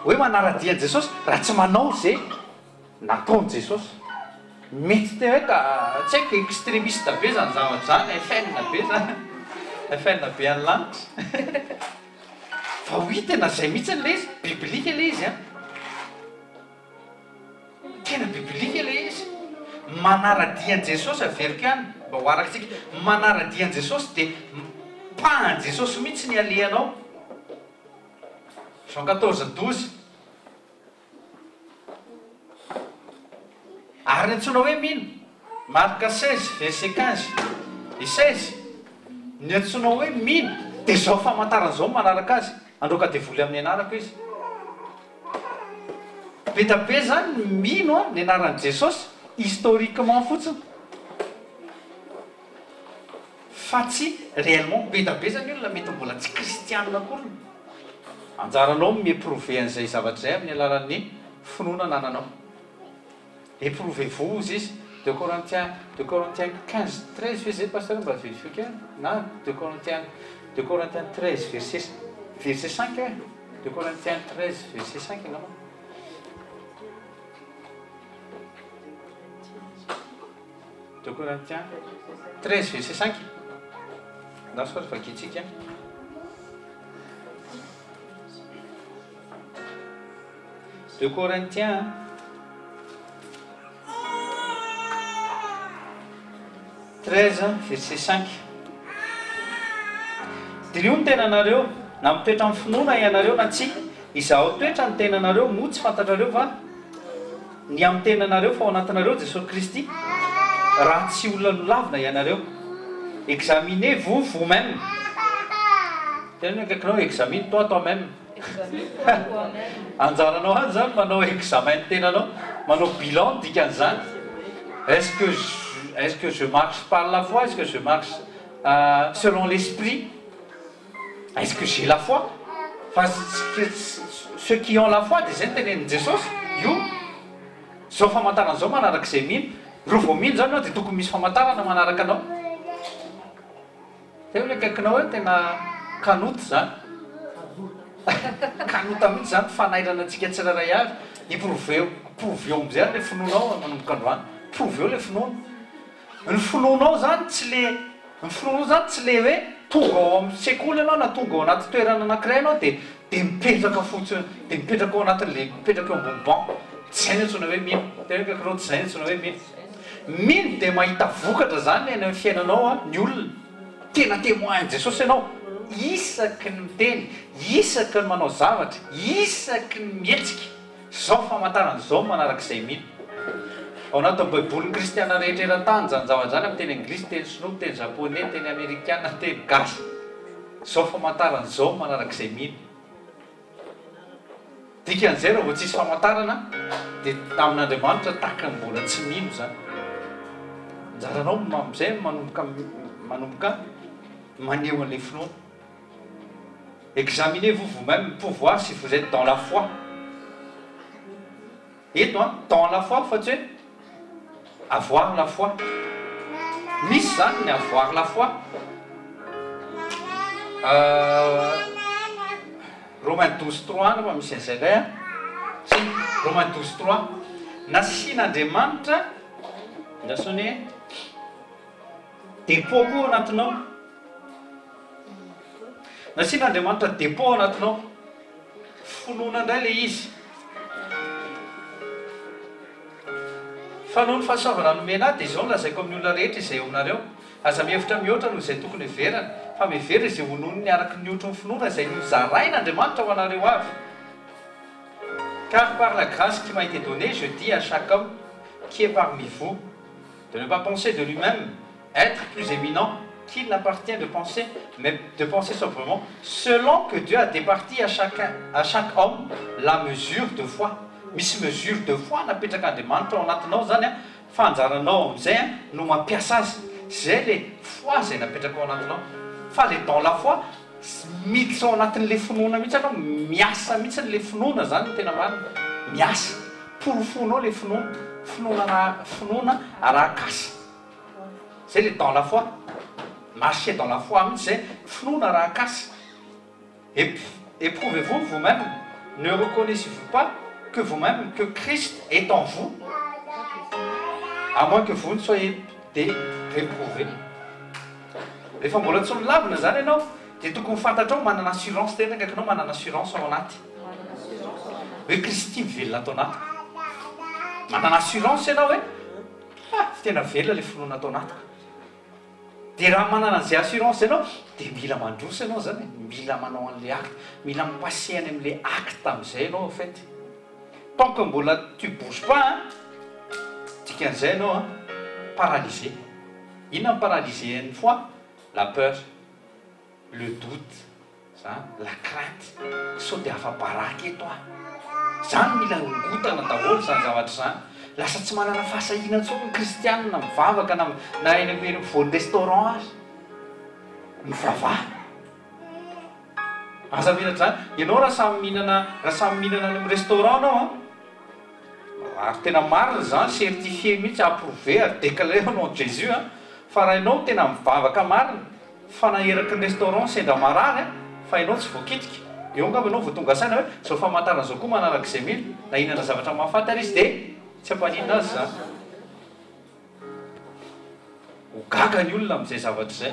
hoe manara-dia an'i Jesosy, raha tsy manao izay nataon'i Jesosy. Mety te hoe ka, tsy haiko, extremiste be izany zavatra izany, FN be izany, FN be any lanitra. Fa oui, tena izay mihitsy ilay izy, biblika ilay izy an. Tena biblika ilay izy. Manara-dia an'i Jesosy, averiko ihany mba ho arakitsika, manara-dia an'i Jesosy dia pas an'i Jesosy mihitsy ny alehanao. Jean 14, 12. Ary ny antsoina hoe mino, Marc 16, verset 15 et 16, ny antsoina hoe mino dia izao famantarana izao no manaraka azy, handroaka devoly amin'ny anarako izy. Be da be zany ny mino an ny anaran'i Jesosy historiquement fotsiny fa tsy réellement, be da be zany olona mety mbola tsy kristianina akoriny. Anjaranao ny mi-éprouver an'izay zavatra izay amin'ny alalan'ny finoana anananao. Éprouvez-vous hozy izy, deux Corinthiens, deux Corinthiens 15, 13 ve zay Pasteur mba vérifier kely na deux Corinthiens, deux Corinthiens 13 verset, verset 5 eh, deux Corinthiens 13 verset 5 angamba. Deux Corinthiens 13 verset 5, ndao sao vakintsika. Deux Corinthiens 13 verset 5. Diniho ny tenanareo, na mitoetra amin'ny finoana ianareo na tsia. Izahao toetra ny tenanareo, moa tsy fantatrareo va ny amin'ny tenanareo fa ao anatinareo Jesosy Kristy, raha tsy olona nolavina ianareo. Examinez-vous vous-même. Teneno akaikinao, examine-toi toi-même. Anjaranao any zany manao examen ny tenanao, manao bilan ny dikan'izany. Est-ce que est-ce que je marche par la foi, est-ce que je marche selon l'esprit, est-ce que j'ai la foi? Fa ceux qui ont la foi dia izay no tenenin'i Jesosy, io zao famantarana zao manaraka izay mino. Raha vao mino zany ianao dia tokony misy famantarana manaraka anao. Teo ny akaikinao eo tena kanota izany. Kanota mihitsy izany fanairana antsika tsirairay avy. I-prouver-o, prouver-o amin'izay ary ilay finoanao manomboka androany. Prouver-o ilay finoana. Ny finoanao izany tsy le, ny finoanao izany tsy le hoe tonga ao amin'ny sekoly ianao na tonga ao anaty toerana anankiray ianao dia dia mipetraka fotsiny, dia mipetraka ao anatin'ilay, mipetraka eo ambony banc. Tsy izay no antsoina hoe mino. Teo ny akaikinao tsy izay no antsoina hoe mino. Mino dia mahita vokatra zany any amin'ny fiainanao ny olona. Tena témoin an'i Jesosy ianao isaky ny miteny, isaky ny manao zavatra, isaky ny mihetsika. Zao famantarana zao manaraka izay mino. Ao anatin'ny baibolin'ny kristiana rehetra eran-tany izany zavatra izany amin'ny teny anglisy, teny sinoa, teny japonais, teny amerikana, teny gasy. Zao famantarana zao manaraka izay mino. Dikan'izay raha vao tsisy famantarana dia amin'Andriamanitra tahaka ny mbola tsy mino izany. Anjaranao amin'izay manomboka manomboka maneho an'ilay finoana. Examinez-vous vous-même pour voir si vous êtes dans la foi. Eto an, dans la foi fa tsy hoe avoir la foi. Misy izany ny avoir la foi. Romains 12 3 angamba misy an'izay indray an. Tsia, Romains 12 3. Nasian'Andriamanitra, andraso anie, dépôt koa ao anatinao. Nasian'Andriamanitra dépôt ao anatinao. Finoana indray ilay izy. Fa noho ny fahasoavana nomena ahy, dia izao no lazaiko amin'ny olona rehetra izay eo aminareo, Aza mihevitra mihoatra noho izay tokony heverana, fa mihevera izay hononiny araka ny hotry ny finoana izay nozarain'Andriamanitra ho anareo avy. Car par la grâce qui m'a été donnée, je dis à chaque homme qui est parmi vous, de ne pas penser de lui-même être plus éminent qu'il n'appartient de penser, mais de penser sobrement, selon que Dieu a départi à chacun, à chaque homme la mesure de foi. Misy mesure de foi napetrak'Andriamanitra ao anatinao zany an, fa anjaranao amin'izay an no mampiasa azy. Zay le foi zay napetraka ao anatinao. Fa le dans la foi, miditra ao anatin'le finoana mihitsy ianao, miasa mihitsy le finoana zany no tena marina, miasa. Porofoinao le finoana, finoana finoana arak'asa. Zay le dans la foi, marcher dans la foi mihitsy zay, finoana arak'asa. Ep éprouvez-vous vous-même, ne reconnaissez-vous pas que vous-même que Christ est en vous, à moins que vous ne soyez des réprouvés. Rehefa mbola tsy nolavina zany ianao dia tokony fantatrao manana assurance tena akaikinao manana assurance ao anaty hoe Kristy mivelona ato anatiko. Manana assurance ianao hoe ha tena velona le finoana ato anatiko. Dia raha manana an'izay assurance izay ianao dia mila mandroso ianao izany e, mila manao an'ilay acte, mila mi-passer any amin'ilay acte amin'izay ianao en fait. Tant que mbola tu bouges pas an, dikan'izay ianao an, paralysé. Inona no paralysé an'ny foi? La peur, le doute. Zany, la crainte, sao dia afa-baraka eto aho. Izany mila rongotana daholo izany zavatra izany. Lasa tsy manana fahasahiana intsony ny kristianina mivavaka na na eny amin'ny eny afovoan'ny restaurant ary. Mivavaha. Aza menatra izany. Ianao raha samy mihinana raha samy mihinana any amin'ny restaurant ianao an, ary tena marina izany, certifié mihitsy, approuvé ary déclaré au nom de Jésus an, fa raha ianao tena mivavaka marina, fa na eraky ny restaurant sendra marary an, fa ianao tsy voakitika, eo angamba ianao vao tonga saina hoe izao famantarana izao koa manaraka izay mino, na hihinana zavatra mahafaty ary izy dia tsy hampaninona azy izany. Ho gaga ny olona amin'izay zavatra izay.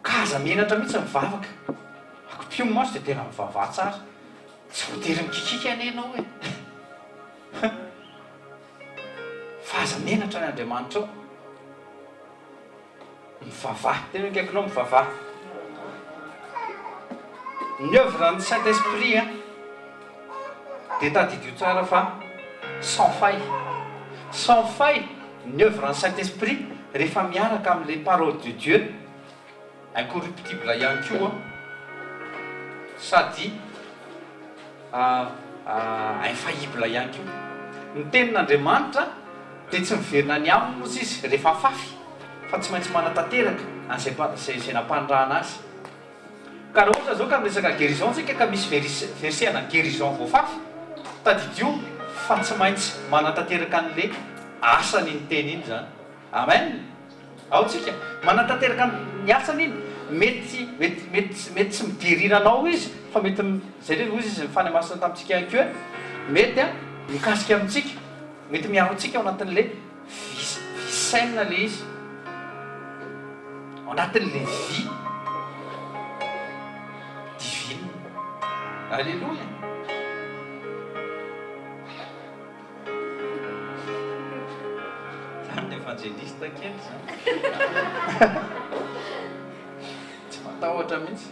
Ka aza menatra mihitsy mivavaka. Akipio ny maso dia tena mivavaha tsara. Tsy voatery mikikiaka anie ianao e. Fa aza menatra ny Andriamanitrao. Mivavaha. Tena eo akaikinao mivavaha. Ny oeuvre ny Saint Esprit an, dia tadidio tsara fa sans faille. Sans faille ny oeuvre ny Saint Esprit rehefa miaraka amin'ilay parole de Dieu incorruptible ihany koa sady infaillible ihany koa. Ny tenin'Andriamanitra dia tsy miverina any aminy ozy izy rehefa afafy fa tsy maintsy manatanteraka an'izay izay izay nampanirahana azy. Ka raha ohatra izao ka miresaka guérison tsika ka misy verset ana guérison voafafy, tadidio fa tsy maintsy manatanteraka an'le asany iny teny iny izany. Amen! Ao tsika, manatanteraka ny asany iny, mety mety mety mety tsy mi-guérir anao izy fa mety zay le hozy izy ny Fanahy Masina tamintsika ihany koa hoe mety an mikasika amintsika, mety miaro antsika ao anatin'le vie vie saine le izy, ao anatin'le vie divine. Alléluia! Zany ny evanjelista kely zany. Tsy matahotra mihitsy.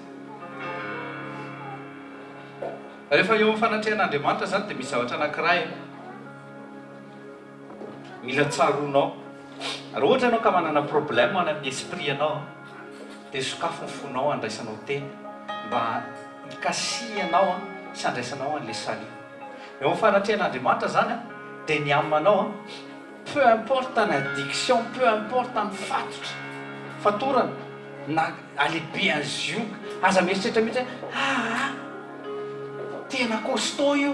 Rehefa eo amin'ny fanatrehan'Andriamanitra zany dia misy zavatra anankiray mila tsaroanao. Raha ohatra ianao ka manana problème any amin'ny esprit anao dia sokafy ny fonao handraisanao teny mba hikasihanao sy handraisanao an'ilay salut. Eo amin'ny fanatrehan'Andriamanitra izany dia ny âme anao peu importe ny addiction, peu importe ny fatotra, fatorana na halehibehan'ny zioga, aza mieritreritra mihitsy hoe aa tena costaud io.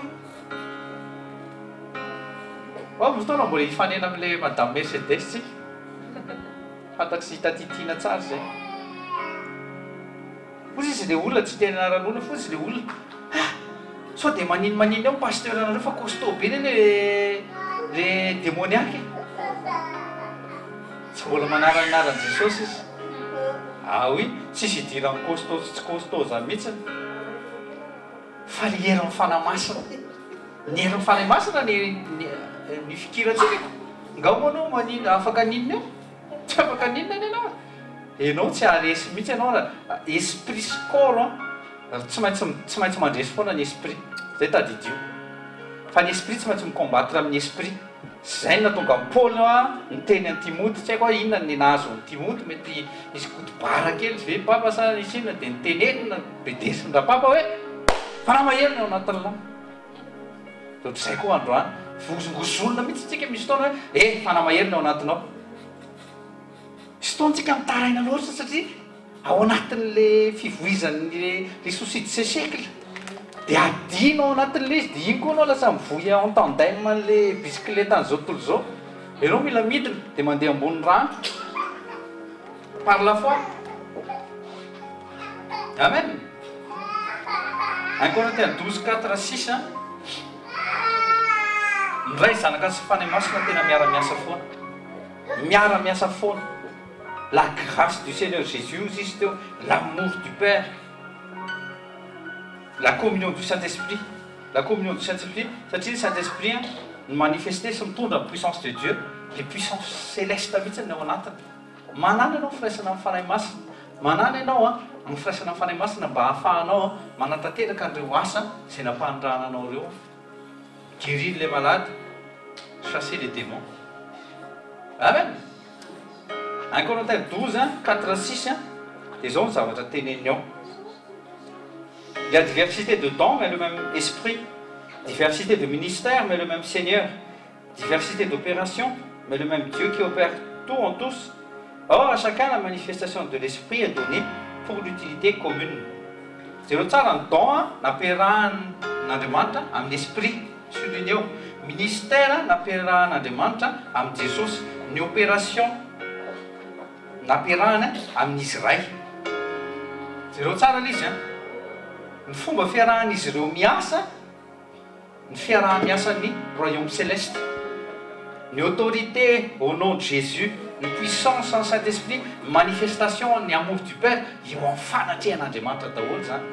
Ho avy ny fotoana mbola hifanena amin'ilay madame Mercedes tsika. Fantatr'i Tatitiana tsara izay. Hozy izy le olona tsy hiteny anaran'olona fa hozy le olona ah! Sao dia manino manino eo ny pasteur nareo fa costaud be ne le le demoniaque e! Tsy mbola manara ny anaran'i Jesosy izy. Ah oui, tsisy idiran'ny costaud sy tsy costaud zany mihitsiny fa le herin'ny Fanahy Masina. Ny herin'ny Fanahy Masina ny ny fikirantsika ko. Ngao moa anao manino afaka aninona eo? Tsy afaka aninona anie enao e! Enao tsy haharesy mihitsy enao raha esprit sy corps an, tsy maintsy tsy maintsy mandresy foana ny esprit, zay tadidio. Fa ny esprit tsy maintsy mi-combattre amin'ny esprit. Zay no nahatonga an'i Paoly hoa niteny an'i Timoty, tsy haiko hoe inona ny nahazo an'i Timoty, mety nisy coup de barre kely ve papa sa nisy inona dia nitenenina, bedesin-drapapa hoe fanahy mahery ny ao anatin'lah. Dia ohatr'izay koa androany, vozongozonina mihitsy isika misy fotoana hoe eh fanahy mahery ny ao anatinao. Misy fotoana isika mitaraina loatra satria ao anatin'le fivoizan'le le souci de ce siècle dia adino ao anatin'le izy dia iny koa ianao lasa mivoy en tandem an'le bisikileta an'izao tontolo izao. Ianao mila midina dia mandeha ambony rano par la foi. Amen. 1 Corinthiens 12, 4, 6 Ny Ray, Zanaka sy Fanahy Masina tena miara-miasa foana. Miara-miasa foana. La grâce du Seigneur Jésus hozy izy teo, l'amour du Père, la communion du Saint-Esprit. La communion du Saint-Esprit, satria ny Saint-Esprit no manifester sy mitondra ny puissance de Dieu, les puissances célestes mihitsy ny ao anatiny. Manana ianao firaisana amin'ny Fanahy Masina. Manana ianao amin'ny firaisana amin'ny Fanahy Masina mba hahafahanao manatanteraka an'ireo asa izay nampanirahana anao ireo. Guérir les malades, chasser les démons. Amen! 1 Corinthiens 12, 4, 6, dia izao ny zavatra teneniny ao. Il y a diversité de dons mais le même esprit, diversité de ministères mais le même Seigneur, diversité d'opérations mais le même Dieu qui opère tout en tous. Or à chacun la manifestation de l'esprit est donnée pour l'utilité commune. Jereo tsara ny don nampiarahan'Andriamanitra amin'ny esprit, souligneo, ministère nampiarahan'Andriamanitra amin'i Jesosy, ny opération nampiarahany amin'izy Ray. Jereo tsara ilay izy an! Ny fomba fiarahan'izy ireo miasa, ny fiaraha-miasan'ny Royaume Céleste, ny autorité au nom de Jésus, ny puissance en Saint Esprit, ny manifestation ny amour du Père, eo amin'ny fanatrehan'Andriamanitra daholo izany.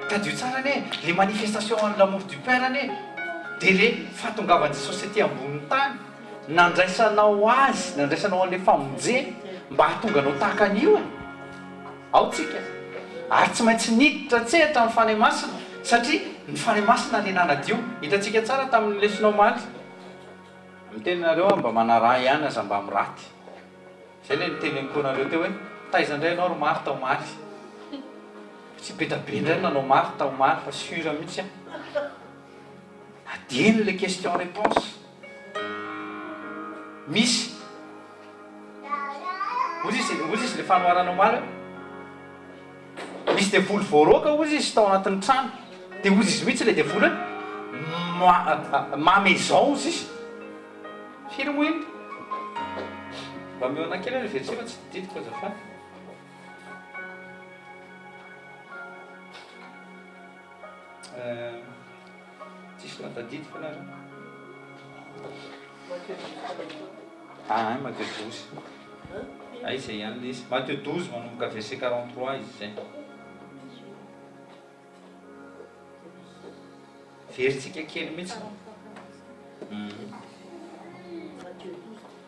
Tadidio tsara anie, le manifestation an'ny l'amour du Père anie dia le fahatongavan'i Jesosy ety ambonin'ny tany, nandraisanao Azy, nandraisanao an'le famonjena mba hahatonga anao tahaka an'io e. Ao tsika. Ary tsy maintsy niditra an-tsehatra ny Fanahy Masina, satria ny Fanahy Masina anie nanadio. Hitantsika tsara tamin'ny lesona omaly. Miteny nareo aho mba manaraha ihany aza mba miraty. Zay le niteneniko anareo teo hoe taiza indray ianao ry Martha omaly. Tsy be da be indray no nanao Martha omaly fa sûr mihitsy aho. Adino le question réponse. Misy. Hozy izy, hozy izy le fanoharana omaly hoe misy devoly voaroaka hozy izy tao anatin'ny trano. Dia hozy izy mihitsy le devoly hoe ma, ma maison hozy izy. Firy moa iny? Mba omeo anah kely hoe le verset fa tsy tadidiko azafady. Tsisy nahatadidy ve nareo? Ah, Matthieu 12. Ay, izay ihany ilay izy. Matthieu 12 manomboka verset 43 izy izay. Verintsika kely mihitsy.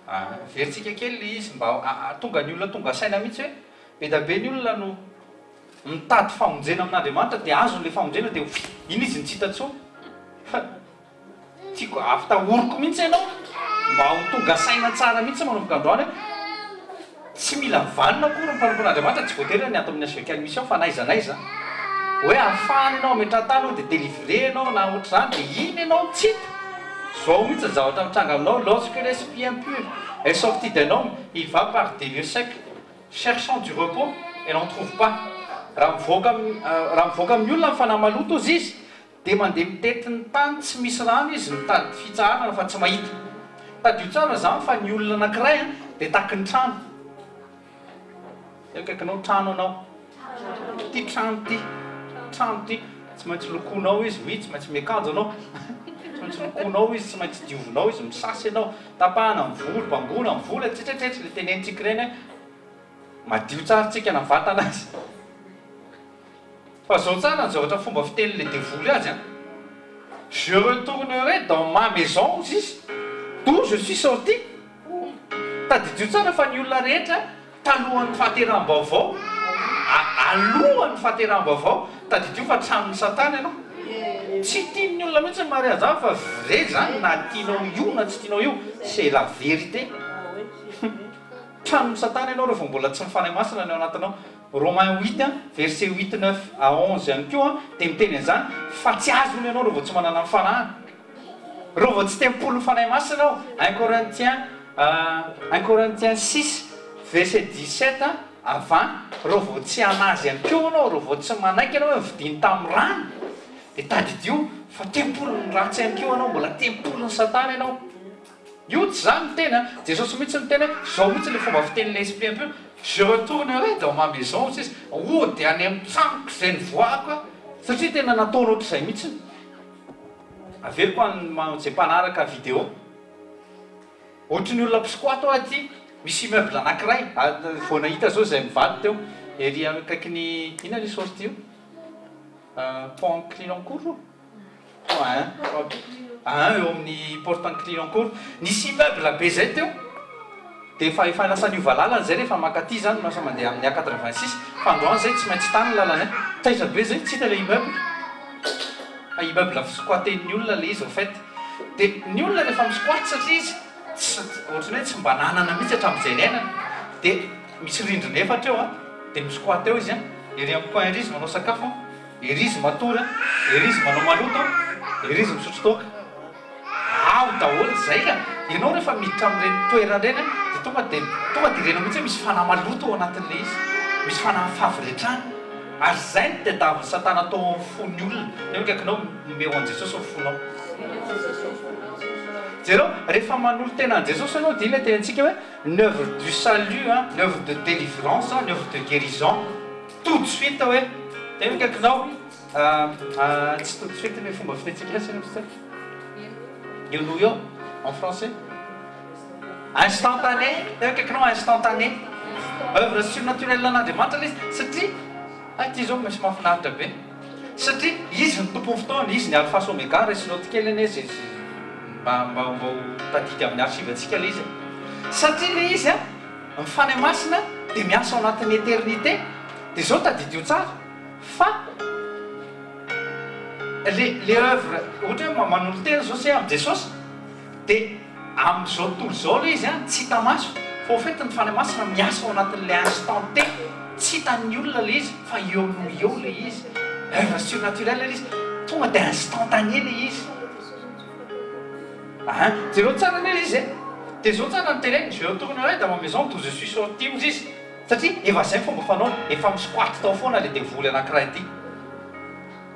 Ah, verintsika kely ilay izy mba tonga ny olona tonga saina mihitsy hoe be da be ny olona no mitady famonjena amin'Andriamanitra dia azony ilay famonjena dia iny izy no tsy hita intsony. Fa tiako ampitahoriko mihitsy ianao mba ho tonga saina tsara mihitsy manomboka androany hoe tsy mila vanona akory ny mpanompon'Andriamanitra, tsy voatery hoe ny ato amin'ny HVK Mission fa n'aiza n'aiza. Hoe ahafahana ianao hametraha-tany hoe dia délivrer ianao na ohatr'izany dia iny ianao no tsy hita. Zao mihitsy ny zavatra mitranga aminao, lorsque l'esprit impur est sorti d'un homme, il va par des lieux secs. Cherchant du repos et n'en trouve pas. Raha mivoaka amin'ny raha mivoaka amin'ny olona ny fanahy maloto hozy izy dia mandeha mitety ny tany tsy misy rano izy mitady fitsaharana fa tsy mahita. Tadidio tsara izany fa ny olona anankiray dia tahaky ny trano. Eo akaikinao trano anao. Ity trano ity, trano ity, tsy maintsy lokoinao izy, oui tsy maintsy miakanjo anao, tsy maintsy lokoinao izy, tsy maintsy diovinao izy, misasa ianao. Tapahana ny volo, bangoina ny volo, etsetra etsetra, le tenenitsika ireny hoe madio tsara tsika na vatana aza. Fa zao tsara ny zavatra fomba fitenin'le devoly azy an! Je retournerai dans ma maison hozy izy, d'où je suis sorti. Tadidio tsara fa ny olona rehetra talohan'ny fahateraham-baovao, alohan'ny fahateraham-baovao, tadidio fa tranon'i Satana ianao. Tsy tian'ny olona mihitsy ny mahare an'izany fa vrai izany na tianao io na tsy tianao io, c'est la vérité. Tranon'i Satana ianao raha vao mbola tsy ny Fanahy Masina ny ao anatinao. Romains huit, verset huit, neuf à onze ihany koa dia miteny an'izany fa tsy azo hono ianao raha vao tsy manana ny Fanahiny. Raha vao tsy tempolin'ny Fanahy Masina ao, un Corinthiens un Corinthiens six verset 17 à 20, raha vao tsy an'Azy ihany koa ianao, raha vao tsy manaiky ianao hoe novidiany tamin'ny rany, dia tadidio fa tempolin'ny ratsy ihany koa ianao, mbola tempolin'i Satana ianao. Io tsy za miteny an, Jesosy mihitsy niteny hoe zao mihitsy le fomba fitenin'ilay esprit impur, je retournerai dans ma maison hozy izy, hody any amin'ny tranoko izay nivoahako aho, satria tena nataony ohatr'izay mihitsy. Averiko any izay mpanaraka vidéo. Ohatry ny olona mpisquat hoa aty, misy immeuble anakiray, vao nahita zao izay mivady teo, ery akaikin'ny, inona io sortie io? Pont Clignancourt io? Ein, eo amin'ny porte an'i Clignancourt. Nisy immeuble be zay teo, dia efa efa lasa niova lalana zay rehefa mankaty zany lasa mandeha amin'ny A 86, fa androany zay tsy maintsy tany ny lalana e. Taitra be zay, tsy hita ilay immeuble. Fa immeuble fisquater-n'ny olona ilay izy au fait. Dia ny olona rehefa mi-squat satria izy tsy ohatran'ny hoe tsy mba nanana mihitsy hatramin'izay niainany, dia misy rindrina efatra eo an, dia mi-squat eo izy an, ery amin'ny coin ery izy manao sakafo an. Ery izy matory an, ery izy manao maloto an, ery izy misotro toaka. Ao daholo izay ka! Ianao rehefa miditra amin'ireny toerana ireny an, dia tonga dia tonga dia renao mihitsy hoe misy fanahy maloto ao anatin'ilay izy. Misy fanahy fahaviretrana. Ary izay no tadiavin'i Satana atao ao amin'ny fon'ny olona. Tena akaikinao, omeo an'i Jesosy ny fonao. Jereo, rehefa manolo-tena an'i Jesosy ianao dia inona tenenintsika hoe ny oeuvre du salut, ny oeuvre de délivrance, ny oeuvre de guérison. Tout de suite hoe, tena akaikinao, tsy tout de suite ny fomba fitentsika azy ino izy Eo noho eo, en français. Instantané, tena akaikinao instantané. Oeuvre surnaturelle an'Andriamanitra ilay izy satria, hay ity izao misy mahafinaritra be. Satria izy no tompon'ny fotoana, izy ny alpha sy omega, raisy note kely anie zay mba mba mba ho tadidy amin'ny archive-ntsika ilay izy e. Satria ilay izy an, ny Fanahy Masina dia miasa ao anatin'ny éternité, dia izao tadidio tsara fa le le oeuvre ohatra hoe manolo-tena izao se amin'i Jesosy dia amin'izao tontolo izao ilay izy an, tsy hita maso, fa au fait ny Fanahy Masina miasa ao anatin'ilay instant T, tsy hitan'ny olona ilay izy fa eo noho eo ilay izy, oeuvre surnaturelle ilay izy, tonga dia instantané ilay izy. An, jereo tsara anie ilay izy e! Dia izao tsara no teneniny, je retournerai dans ma maison d'où je suis sorti hozy izy, satria efa izay ny fomba fanaony, efa mi-squat tao foana ilay devoly anankiray ity.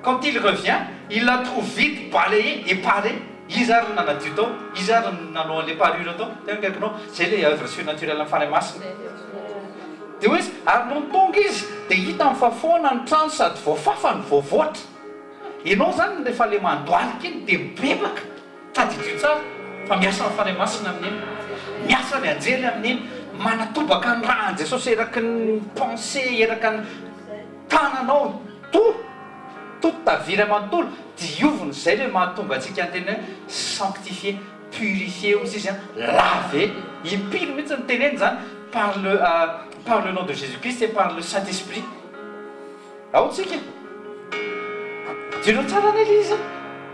Quand il revient, il la trouve vide, balayée et parée. Iza ary no nanadio tao? Iza ary no nanao an'ilay parure tao? Tena akaikinao. Izay ilay oeuvre surnaturelle an'ny Fanahy Masina. Dia hoy izy, ary nony tonga izy, dia hitany fa foana ny trano sady voafafa no voavoatra. Ianao izany rehefa ilay mandohalika iny dia mibebaka. Tadidio tsara fa miasa ny Fanahy Masina amin'iny. Miasa ny anjely amin'iny. Manatobaka ny rà an'i Jesosy eraky ny pensée, eraka ny tananao, tout, toute ta vie iray manontolo, diovina, izay ilay mahatonga antsika niteny hoe sanctifié, purifié hozy izy an, lavé, impiry mihitsy no teneniny izany, par le par le nom de Jésus Christ et par le Saint Esprit. Ao tsika. Jereo tsara anie ilay izy an!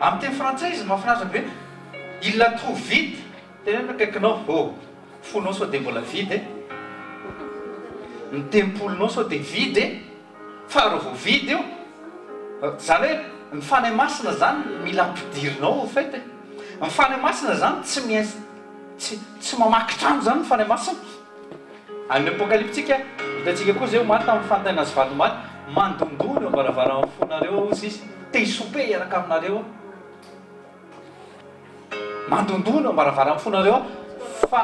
Amin'ny teny frantsay izy mahafinaritra be, il la trouve vide, teneno akaikinao, oh, fonao sao dia mbola vide e? Ny tempolinao sao dia vide e? Fa raha vao vide io, izany hoe ny Fanahy Masina izany mila ampidirinao au fait e. Ny Fanahy Masina izany tsy mi-ins, tsy tsy mamaky trano izany ny Fanahy Masina. Any Apokalyptsika, hitantsika koa izay omaly tamin'ny fanontaniana azy valo omaly, mandondona eo am-baravaran'ny fonareo aho hozy izy, te hi-souper hiaraka aminareo aho. Mandondona eo am-baravaran'ny fonareo aho, fa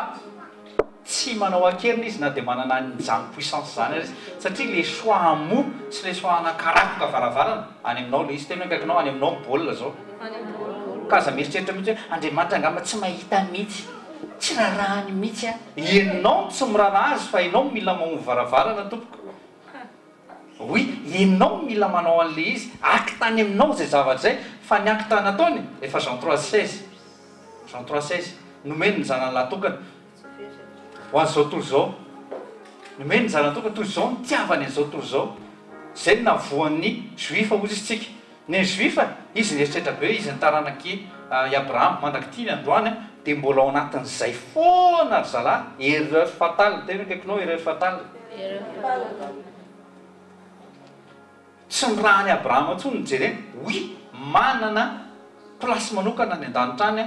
tsy manao an-keriny izy na dia manana an'izany puissance izany aza izy, satria le choix hamoha sy le choix hanakarapoka varavarana, any aminao le izy, tena akaikinao, any aminao ny baolina izao. Ka aza mieritreritra mihitsy hoe Andriamanitra angamba tsy mahita mihitsy, tsy rarahany mihitsy an. Ianao no tsy miraharaha azy fa ianao no mila mamoha varavarana tompoko. Oui, ianao no mila manao an'ilay izy, acte any aminao izay zavatra izay, fa ny acte nataony efa Jean 3,16, Jean 3,16, nomeny ny zanany lahy tokana ho an'izao tontolo izao, nomeny ny zanany tokana, toy izao nitiavany an'izao tontolo izao, izay no nahavoan'ny juif hozy izy tsika, Ny juif, izy nieritreritra be hoe izy ny taranak'i i Abrahama, mandrak'ity ny androany dia mbola ao anatin'izay foana ry zalahy, erreur fatale, tena akaikinao erreur fatale. Tsy ny ràn'i Abrahama intsony no jerena, oui, manana place manokana any an-danitra any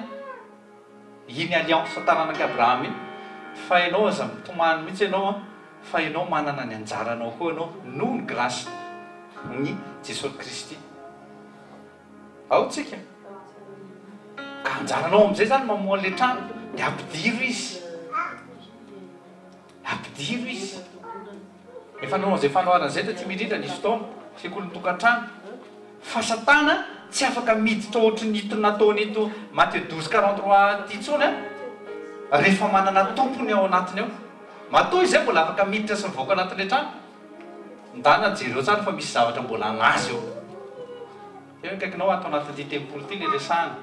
iny alliance taranak'i Abrahama iny, fa ianao aza mitomany mihitsy ianao an. Fa ianao manana ny anjaranao koa ianao noho ny grâce ny Jesosy Kristy. Ao tsika. Ka anjaranao amin'izay zany mamoha an'ilay trano dia ampidiro izy. Ampidiro izy. Efa nanao an'izay fanoharana izay taty mirindra nisy fotoana, sekolin'ny tokantrano. Fa satana tsy afaka miditra ohatry ny ito nataony ito Matthieu 12 43 ity intsony an, rehefa manana tompony ao anatiny ao. Matoa izay mbola afaka miditra sy mivoaka anatin'ilay trano. Ndana jereo tsara fa misy zavatra mbola an'azy eo. Tena akaikinao ato anatin'ity tempoly ity ilay resahana.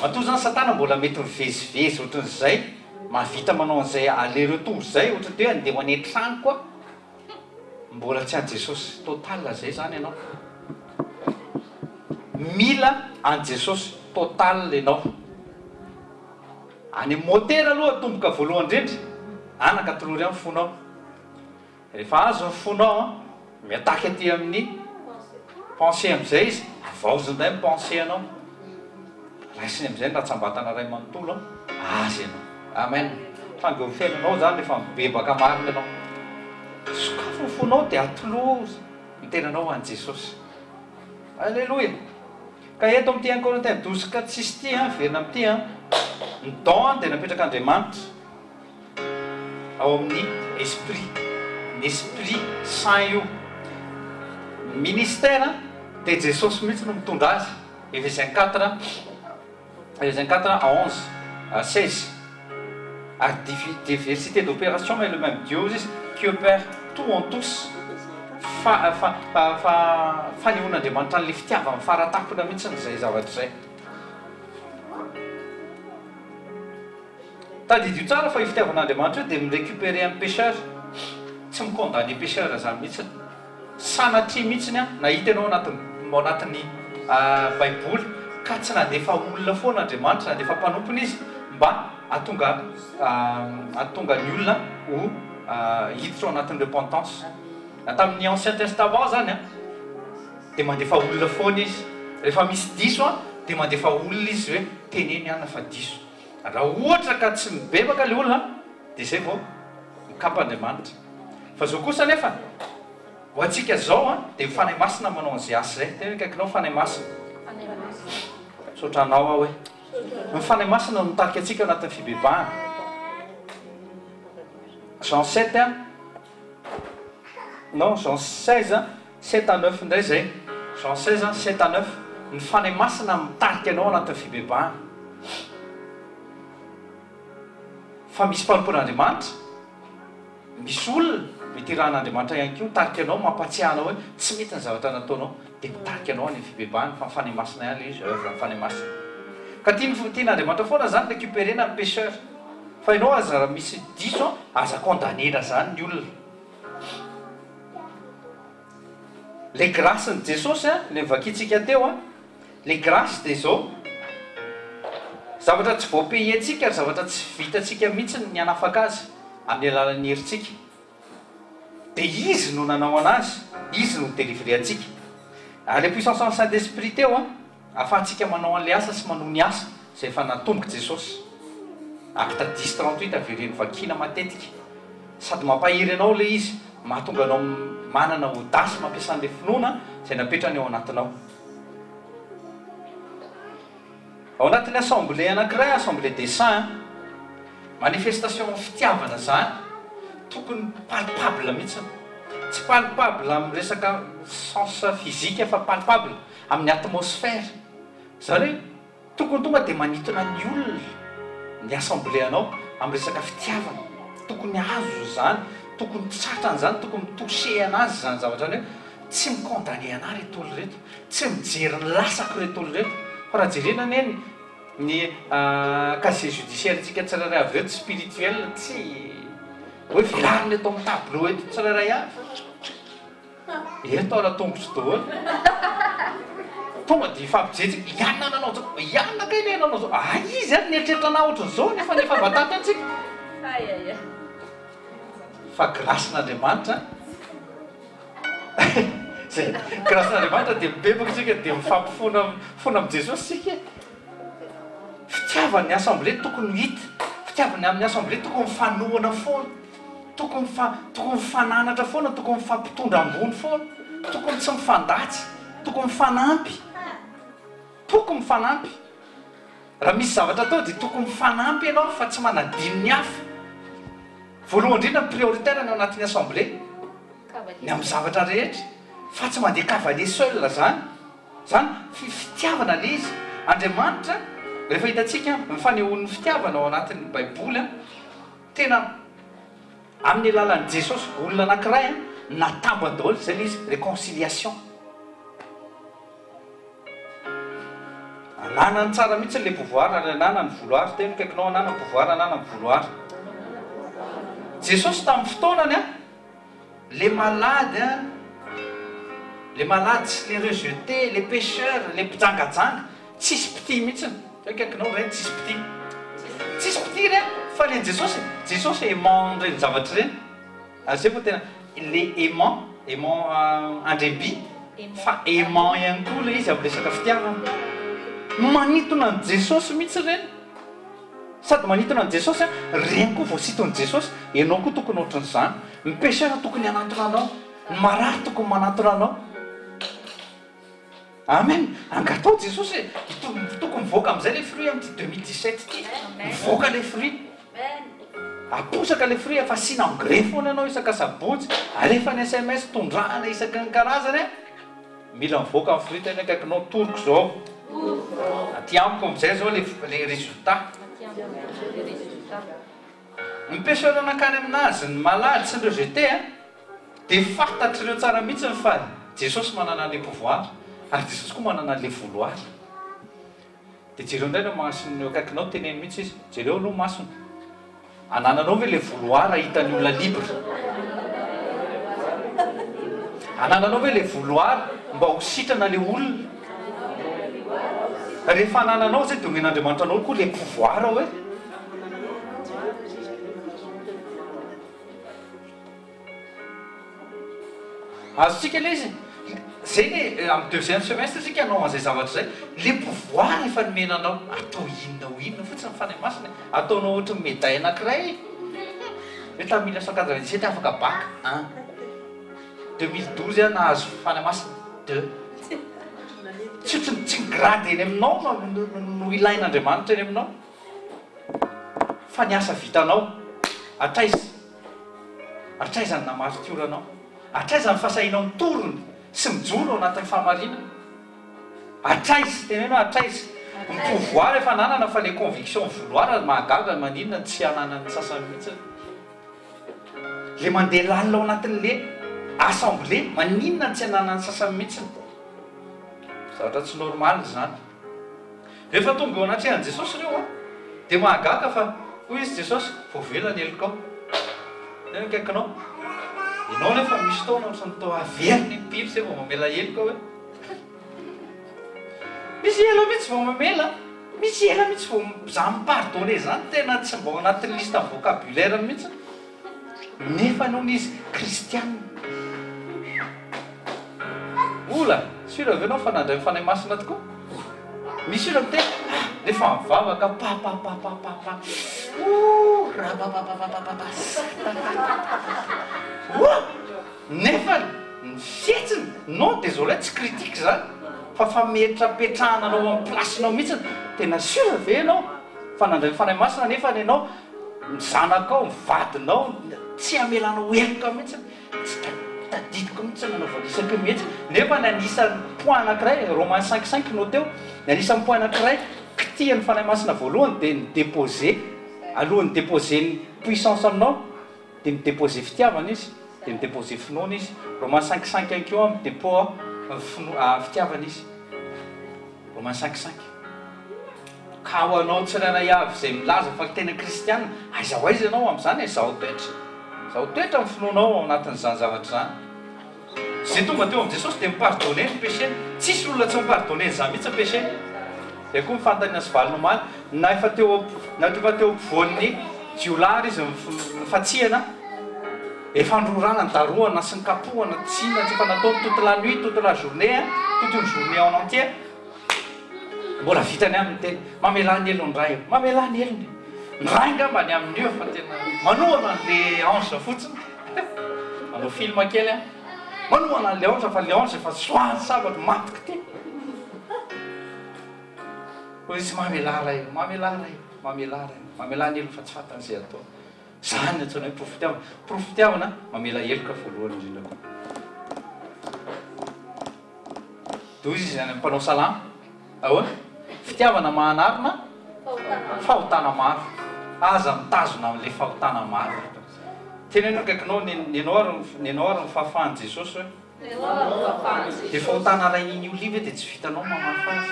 Matoa izany satana mbola mety mivezivezy ohatran'izay, mahavita manao an'izay aller retour izay, ohatran'ny hoe andeha ho any an-tranoko aho. Mbola tsy an'i Jesosy total izay izany ianao. Mila an'i Jesosy total ianao. Any amin'ny motera aloha atomboka voalohany indrindra, anaka tolory ahy ny fonao. Rehefa azo ny fonao an, mi-attaque aty amin'ny Pensée amin'izay izy, havaoziny indray ny pensée anao. Raisiny amin'izay ny ratsambatana iray manontolo an, azy ianao. Amen. Tranga eo amin'ny fiainanao izany rehefa mibebaka marina ianao. Sokafy ny fonao dia atolory ny tenanao ho an'i Jesosy. Aleloia. Ka eto amin'ity un Corinthiens 12 4 6 ity an, miverina amin'ity an, ny don dia napetrak'Andriamanitra ao amin'ny esprit, ny esprit saint io. Ny ministère dia Jesosy mihitsy no mitondra azy, Ephésiens 4, Ephésiens 4 à 11, à 16. Ary diversité d'opération mais le même Dieu hozy izy qui opère tout en tous. Fa, fa, fa, fanehoan'Andriamanitra an'ilay fitiavany faratampony mihitsy izay zavatra izay. Tadidio tsara fa io fitiavan'Andriamanitra io dia mi-recuperer an'ny pecheur, tsy mi-condamner pecheur izany mihitsy. Sanatria mihitsy an, nahita ianao anatin'ny ao anatin'ny baiboly ka tsy nandefa olona foana Andriamanitra, nandefa mpanompony Izy mba hahatonga hahatonga ny olona ho hiditra ao anatin'ny repentance. Na tamin'ny ancien testament zany an, dia mandefa olona foana Izy. Rehefa misy diso an, dia mandefa olona Izy hoe teneno ihany fa diso. Raha ohatra ka tsy mibebaka ilay olona dia izay vao mikapa Andriamanitra. Fa izao kosa anefa, ho antsika izao an, dia ny Fanahy Masina manao an'izay asa izay. Tena akaikinao Fanahy Masina. Misaotra anao aho e. Ny Fanahy Masina no mitarika antsika ao anatin'ny fibebahana. Jean 7 an, non Jean 16 an, 7 à 9 indray izay. Jean 16, 7 à 9, Ny Fanahy Masina mitarika anao anatin'ny fibebahana. Fa misy mpanompon'Andriamanitra, misy olona mety irahan'Andriamanitra ihany koa mitarika anao, mampahatsiahy anao hoe tsy mety ny zavatra nataonao, dia mitarika anao any amin'ny fibebahana, fa ny Fanahy Masina ihany ilay izy, oeuvre ny Fanahy Masina. Ka tiany tian'Andriamanitra foana izany recuperer-na ny pecheur. Fa ianao aza raha misy diso, aza condamner-na izany ny olona. Le grace ny Jesosy a, le novakintsika teo a, le grace dia izao, zavatra tsy voapayer-tsika ary zavatra tsy vitantsika mihitsy ny hanafaka azy amin'ny alalan'ny herintsika, dia Izy no nanao anazy, Izy no ni-delivrer antsika. Ary le puissance an'ny Saint Esprit teo a, Ahafahantsika manao an'ilay asa sy manohy ny asa izay efa natombok'i Jesosy. Acte 10:38 avereno vakiana matetika. Sady mampahery anao ilay izy, mahatonga anao manana audace mampiasa an'ilay finoana izay napetrany ao anatinao. Ao anatin'ny assemblée anankiray, assemblée des saints, manifestation fitiavana izany, tokony palpable mihitsy. Tsy palpable amin'ny resaka sens physique fa palpable amin'ny atmosphère. Izany hoe tokony tonga dia manintona ny olona ny assemblée anao amin'ny resaka fitiavana. Tokony azo izany, tokony tratrany izany, tokony mi-toucher anazy izany zavatra izany hoe tsy mi-condamner anah ireto olona ireto, tsy mijery ny lasako ireto olona ireto. Fa raha jerena anie ny ny casier judiciaire ntsika tsirairay avy ireto spirituel tsy hoe velarina eto amin'ny tableau eto tsirairay avy. Eto ara tongotro daholo. Tonga dia hifampijery tsika, i anona nanao zao, i anona kay le nanao zao, ah izy ary nieritreritra anah ohatran'izao nefa efa mba taty antsika. Fa grâce n'Andriamanitra zay, grâce n'Andriamanitra dia mibebaka tsika dia mifampifona fona amin'i Jesosy tsika e. Fitiavan'ny assemblée tokony ho hita, fitiavan'ny amin'ny assemblée tokony mifanohana foana. Tokony mifa tokony mifananatra foana, tokony mifampitondra ambony foana, tokony tsy mifandatsy, tokony mifanampy, tokony mifanampy. Raha misy zavatra atao dia tokony mifanampy ianao fa tsy manadino ny hafa. Voalohany indrindra ny prioritaire ny ao anatin'ny assemblée, ny amin'ny zavatra rehetra, fa tsy mandeha cavalier seul zany. Zany fitiavana le izy. Andriamanitra, rehefa hitantsika ny fanehoany ny fitiavana ao anatin'ny baiboly an, Tena amin'ny alalan'i Jesosy olona anankiray an, natambany daholo, zay le izy, réconciliation. Ananany tsara mihitsy le pouvoir ary ananany vouloir, teny akaikinao ananany pouvoir, ananany vouloir. Jesosy tamin'ny fotoanany an, le malade an, le malade sy le rejeté, le pécheur, le mpijangajanga, Tsisy mpitia mihitsiny. Zay akaikinao reny tsisy mpitia. Tsisy mpitia reny fa le Jesosy, Jesosy aimant ireny zavatra ireny. Ary zay vao tena le aimant, aimant andriamby. Fa aimant ihany koa ilay izy amin'ny resaka fitiavana. Manintona an'i Jesosy mihitsy ireny. Sady manintona an'i Jesosy an, ireny koa voasinton'i Jesosy. Ianao koa tokony ohatran'izany. Ny pecheur tokony hanantona anao. Ny marary tokony manantona anao. Amen! Angataho Jesosy e! Tokony mivoaka amin'izay ilay fruit amin'ity 2017 ity. Mivoaka ilay fruit. Aposaka ilay fruit fa asiana engrais foana ianao isaka sabotsy, alefa ny sms, tondrahana isaky ny karazany a! Mila mivoaka ny fruit eny akaikinao, toroko izao. Aty amiko amin'izay izao ilay résultat. Ny pêcheur nankany aminazy, ny malade sy ny rejeté a, dia fantatr'ireo tsara mihitsy fa Jesosy manana an'ilay pouvoir ary Jesosy koa manana an'ilay vouloir. Dia jereo indray ny masony eo akaikinao, teneno mihitsy izy, jereo aloha masony, anananao ve ilay vouloir hahita ny olona libre? Anananao ve ilay vouloir mba ho sitrana ilay olona? Rehefa anananao izay dia omen'Andriamanitra anao koa ilay pouvoir hoe. Azontsika ilay izy? Zay le amin'ny deuxième semestre isika hanao an'izay zavatra izay. Le pouvoir efa nomena anao, atao inona ho inona fotsiny ny Fanahy Masina e. Ataonao ohatry ny médaille anankiray hoe tamin'ny 1997 afaka bac, un. 2012 aho nahazo Fanahy Masina, deux. Tsy ohatry ny tsy ny grade eny aminao no no ilain'Andriamanitra eny aminao fa ny asa vitanao. Hatraiza? Hatraiza ny namartioranao? Hatraiza ny fahasahianao mitorona sy mijoro ao anatin'ny fahamarinana? Hatraiza? Teneno hoe hatraiza? Ny pouvoir efa ananana fa le conviction vouloir mahagaga maninona no tsy ananan'ny sasany mihitsy. Le mandeha lalina ao anatin'le assemblée maninona no tsy ananan'ny sasany mihitsy. Zavatra tsy normal izany. Rehefa tonga eo anatrehan'i Jesosy ireo an, dia mahagaga fa hoy izy Jesosy, voavela ny helokao. Tena akaikinao. Ianao nefa misy taona ohatran'ny toa averina impiry izay vao mamela heloka hoe. Misy ela mihitsy vao mamela, misy ela mihitsy vao za mi-pardonner zany tena tsy mba ao anatin'ny liste vocabulaire mihitsy. Nefa hono izy kristiana. Ola, sûr ve ianao fa nandray ny Fanahy Masina tokoa? Misy olona miteny, ah, rehefa mivavaka, pa pa pa pa pa pa, ouh, rababababababa, satatata, ouah! Nefa ny fihetsiny, non, désolé, tsy critique izany, fa fametrapetrahana anao amin'ny place-nao mihitsy, tena sûr ve ianao fa nandray ny Fanahy Masina nefa ianao Ny zanakao, ny vadinao, tsy hamelanao heloka mihitsy, tsy tadidiko mihitsy nanaovana isaky ny mihetsika, nefa ny anisan'ny point anankiray, Romains 5, 5 no teo, ny anisan'ny point anankiray kitihan'ny Fanahy Masina voalohany dia ny déposer, alohan'ny déposer-ny puissance aminao dia mi-déposer fitiavana izy, dia mi-déposer finoana izy, Romains 5, 5 ihany koa mi-dépôt fitiavana izy. Romains 5, 5. Ka ho anao tsirairay avy izay milaza fa tena kristiana, aiza ho aiza ianao amin'izany e? Zahao toetra. Zahao toetra ny finoanao ao anatin'izany zavatra izany. Izay tonga teo amin'i Jesosy dia mi-pardonner ny péché-ny. Tsisy olona tsy mi-pardonner an'izany mihitsy ny péché-ny. Izay koa ny fanontaniana sy valiny omaly, na efa teo na efa teo ampovoan'ny jiolahy ary izy nifantsihana, Efa nirorana, nidarohana sy nikapohana, tsy inona tsy efa nataony toute la nuit, toute la journée, toute une journée en entier, mbola vitany ihany ny teny, mamelà ny helony Ray ô, mamelà ny helony, ny Ray ngamba ny amin'io fa tena manohana an'le ange fotsiny, manao film kely an, manohana an'le ange fa le ange efa soahany sabatra, matiko ty, hoy izy mamelà Ray ô, mamelà Ray ô, mamelà Ray ô, mamelà ny helony fa tsy fantany izay ataony. Izany no antsoina hoe porofo-pitiavana. Porofo-pitiavana, mamela heloka voalohany indrindra koa. Dia hoy izy any amin'ny mpanao salamo, ahoana? Fitiavana mahanarona fahotana maro. Aza mitazona amin'ilay fahotana maro ry reto. Teneno akaikinao, nenao ary, nenao ary ny fahafahan'i Jesosy hoe. Dia fahotana rain'iny olona iny ve dia tsy vitanao ny mamafa azy?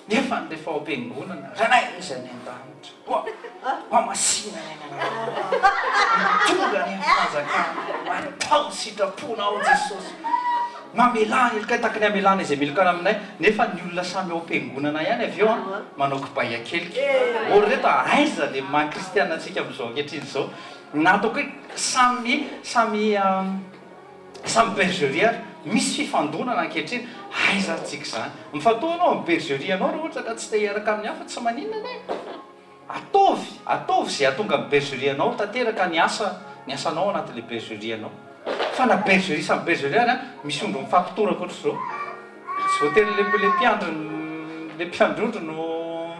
Nefa ny rehefa ao am-piangonana, Ranay izay any an-danitra, hoa, hohamasina ny anaranao, mitondra anie ny fanjakanao, atao ny sitraponao Jesosy, mamelà ny helokay tahaka ny hamelana izay meloka aminay, nefa ny olona samy ao am-piangonana ihany avy eo an, manao kibay an-kelika. Ô ry reto a, aiza le maha kristiana antsika amin'izao ankehitriny izao? Na ataoko hoe samy, samy. Samy bergerie ary misy fifandonana ankehitriny, aiza ary tsika izany? Mifantoha anao amin'ny bergerie anao raha ohatra ka tsy te hiaraka amin'ny hafa, tsy maninona anie e! Ataovy, ataovy izay hahatonga ny bergerie anao tanteraka ny asa, ny asanao ao anatin'ilay bergerie anao. Fa na bergerie samy bergerie ary an, misy ondry mifampitoraka ohatr'izao. Tsy voatery le le mpiandry le mpiandry ondry no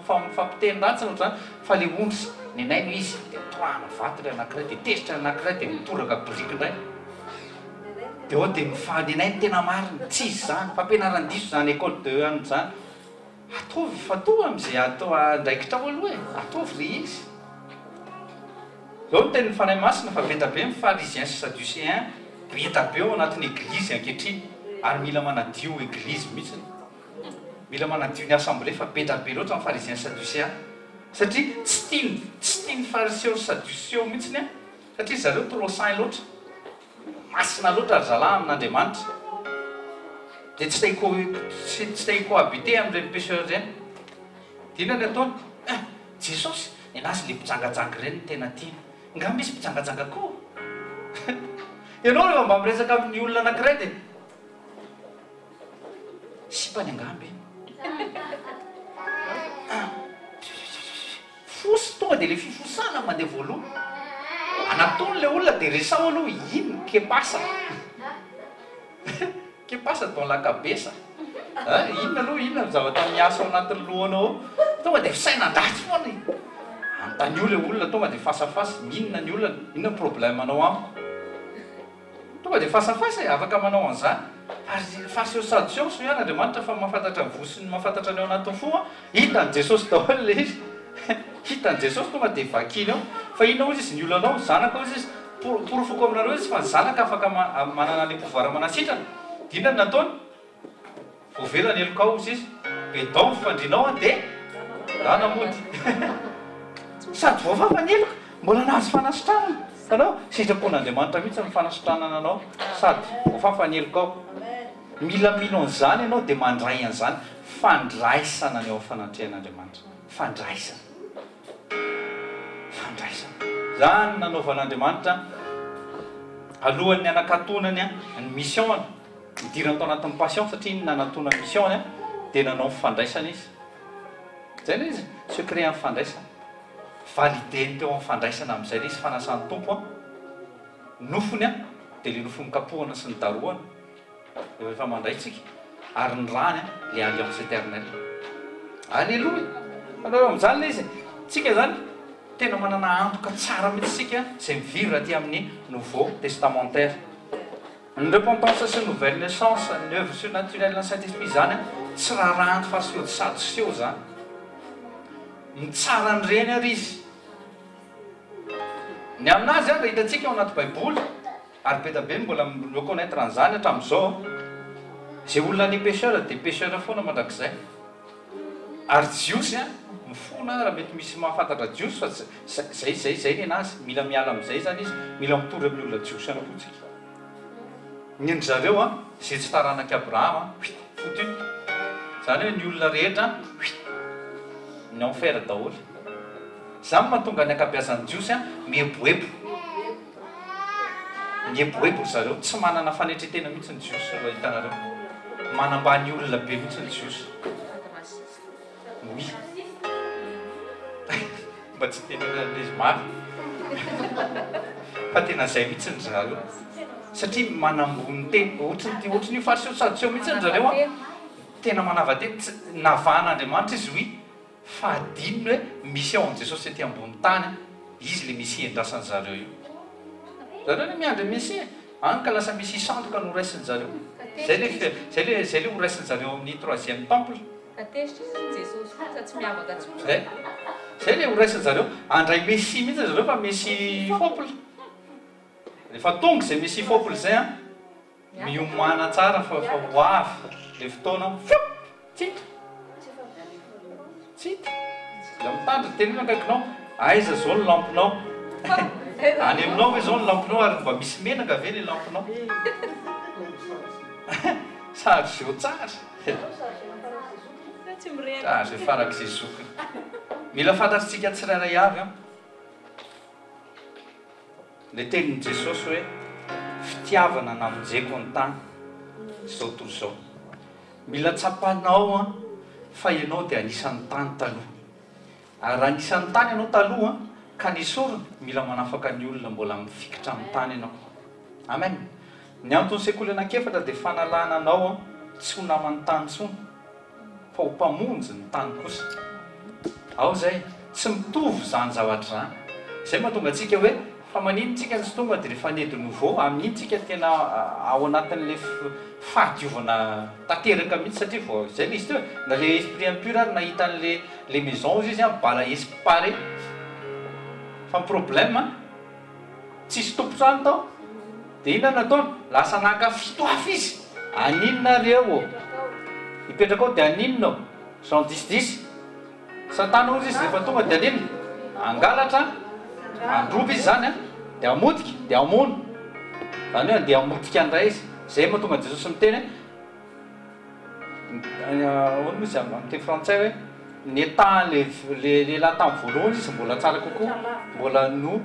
mifampiteny ratsy na ohatr'izany fa le ondry, nenay no izy dia torahana vato ilay anankiray dia tezitra ny anankiray dia mitoraka biriky indray. Dia ao dia mifa, nenay no tena marina, tsy izy izany, fampianaran-diso izany école de anona izany. Ataovy fatoa amin'izay atao andraikitrao aloha e! Ataovy le izy. Zao no tenin'ny Fanahy Masina fa be da be ny pharisiens sy sadducéens be da be ao anatin'ny eglizy ankehitriny ary mila manadio eglizy mihitsiny. Mila manadio ny assemblée fa be da be loatra ny pharisiens sy sadducéens satria tsy tiany tsy tian'ny fariseo sy sadduceo mihitsiny an satria zareo trop saint loatra. Masina loatra ry zalahy amin'Andriamanitra dia tsy te tsy te hi-cohabiter amin'ireny pecheurs ireny. Dia inona ny ataony? Eh! Jesosy! Nenazy ilay mpijangajanga ireny no tena tiany. Nga misy mpijangajanga koa? Ianao rehefa mba miresaka amin'ny olona anankiray dia. Sipany angamba iny. Fosa, tonga dia ilay fifosana mandeha voalohany. Anatony ilay olona dia resaho aloha inn que pasa. Que pasa dans la cabeza. Inona aloha, inona ny zavatra miasa ao anatin'ny lohanao ao. Tonga dia fisainan-dratsy foana e. Anontanio ilay olona tonga dia face à face, inona ny olana, inona ny problème-nao amiko. Tonga dia face à face e, afaka manao an'izany. Ary face eo sady tsy eo soa ihany Andriamanitra fa mahafantatra ny voa sy ny mahafantatra ny ao anatin'ny fo an. Hitan'i Jesosy daholo ilay izy. Hitan'i Jesosy tonga dia vakiany ao. Fa inona hozy izy ny olanao? Zanaka hozy izy. Porofoko aminareo izy fa ny zanaka afaka manana ilay pouvoir manasitrana. Dia inona no nataony? Voavela ny helokao hozy izy. Bedao ny fandrianao an dia lana mody. Sady voafafa ny heloka, mbola nahazo fanasitranana. Hitanao? Sitrapon'Andriamanitra mihitsy ny fanasitranana anao sady voafafa ny helokao. Mila mino an'izany ianao dia mandray an'izany. Fandraisana ny eo amin'ny fanatrehan'Andriamanitra. Fandraisana. Fandraisana. Izany nanaovan'Andriamanitra alohan'ny hanakatonany ny mission-ny. Nidirany tao anatin'ny passion satria iny nanatona mission-ny dia nanao ny fandraisana izy. Izay ilay izy, secret amin'ny fandraisana. Valideny teo amin'ny fandraisana amin'izay ilay izy fanasan'ny Tompo an. Nofony an, dia ilay nofo nokapohana sy nodarohana rehefa mandray tsika, ary ny rany an, ilay alliance éternelle. Alléluia! Fantatrao amin'izany ilay izy? Tsika izany tena manana antoka tsara mihitsy isika izay mi-vivre aty amin'ny nouveau testamentaire. Ny repentance sy nouvelle naissance, ny oeuvre surnaturelle ny Saint Esprit izany an, tsy raharahan'ny fariseo sy sadoseo izany. Mitsara an'ireny ary izy. Ny aminazy an, raha hitantsika ao anaty baiboly, ary be dia be ny mbola mi-reconnaitre an'izany hatramin'izao an, izay olona any pecheur dia pecheur foana mandrakizay. Ary jiosy an, mifona raha mety misy mahafantatra jiosy fa tsy, zay, zay, zay nenazy, mila miala amin'izay izany izy, mila mitory amin'ny olona jiosy ihany koa tsika. Ny an-dry zareo an, izay tsy taranak'i Abrahama an, huit, foutu. Izany hoe ny olona rehetra an, huit, ny enfer daholo. Izany no mahatonga ny ankabeazan'ny jiosy an, mieboebo. Mieboebo ry zareo, tsy manana fanetren-tena mihitsy ny jiosy raha hitanareo. Manambany olona be mihitsy ny jiosy. Oui. Mba tsy hitenenana an'ilay izy mafy. Fa tena izay mihitsy ry zareo. Satria manambony tena, ohatran'ny ohatran'io fariseo sadoseo mihitsy ry zareo an. Tena manava-tena, tsy navahan'Andriamanitra izy oui. Fa adinony hoe misy ao amin'i Jesosy ety ambony tany, Izy ilay Mesia endrasan'ny zareo io. Zareo anie miandry ny Mesia e! Any ka lasa Mesia sandoka no raisin'ny zareo. Zay le zay le zay le ho raisin'ny zareo amin'ny troisième temple. Ka tezitra izy ry Jesosy koa fa tsy miavaka tsony. Zay. Zay le ho raisin'ny zareo. Handray Mesia mihitsy zareo fa Mesia fôpla. Rehefa tonga izay Mesia fôpla izay an, Miomàna tsara fa efa ho avy le fotoana fiop! Tsy hita! Tsy hita! Mila mitandrina, teneno akaikinao, aiza zao ny lampinao? Any aminao ve zao ny lampinao ary mba misy menaka ve le lampinao? Chargeo tsara! Chargeo farak'izay zokiny. Mila fantatr'tsika tsirairay avy an! Ilay tenin'i Jesosy hoe, Fitiavana namonjeko ny tany sy izao tontolo izao. Mila tsapanao an fa ianao dia anisan'ny tany taloha. Ary raha anisan'ny tany ianao taloha ka nesorina, mila manafaka ny olona mbola mifikitra amin'ny tany ianao. Amen. Ny anton'ny sekoly anankiefatra dia fanalana anao tsy ho naman'ny tany intsony fa ho mpamonjy ny tany kosa. Ao izay. Tsy mitovy izany zavatra izany. Izay mahatonga antsika hoe fa maninona tsika no tsy tonga dia rehefa né de nouveau, amin'iny tsika tena ao anatin'ilay fahadiovana tanteraka mihitsy satria vao izay ilay izy teo e, na ilay esprit impur ary nahita an'ilay ilay maison ozy izy an, balayer sy parer. Fa ny problème an, tsisy tompon-trano tao, dia inona no nataony? Lasa naka fito hafa izy, haninona reo ô? Hipetraka ao dia haninona ô? Jean dix dix. Satana hozy izy rehefa tonga dia haninona? Hangalatra, handroba izy izany an, dia hamotika, dia hamono. Izany hoe handeha hamotika indray izy. Izay mahatonga an'i Jesosy miteny hoe, ahoana moa izy amin'ny teny frantsay hoe, ny etahan'ilay lehilahy tamin'ny voalohany izy mbola tsara kokoa, mbola no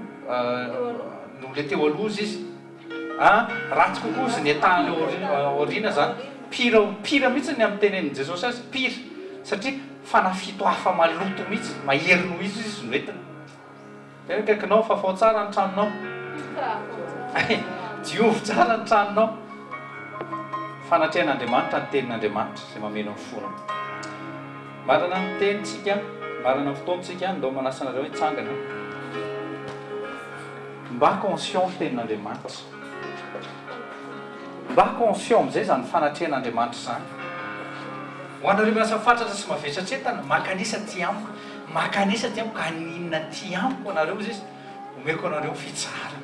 noho ilay teo aloha hozy izy. A, ratsy kokoa izy ny état any aoriana zany, pire pire mihitsy ny amin'ny tenenin'i Jesosy azy, pire, satria fanafito hafa maloto mihitsy, mahery noho izy izy no entiny. Tena akaikinao, fafao tsara ny tranonao, diovy tsara ny tranonao. Fanatrehan'Andriamanitra ny tenin'Andriamanitra izay mameno ny fonao. Marina ny tenintsika, marina ny fotoantsika, ndao manasa anareo hitsangana. Mba conscient ny tenin'Andriamanitra. Mba conscient amin'izay izany fanatrehan'Andriamanitra izany. Ho anareo miasa fatratra sy mavesatr'entana, mankanesa aty amiko, mankanesa aty amiko, haninona aty amiko anareo hozy izy, omeko anareo ny fitsaharana.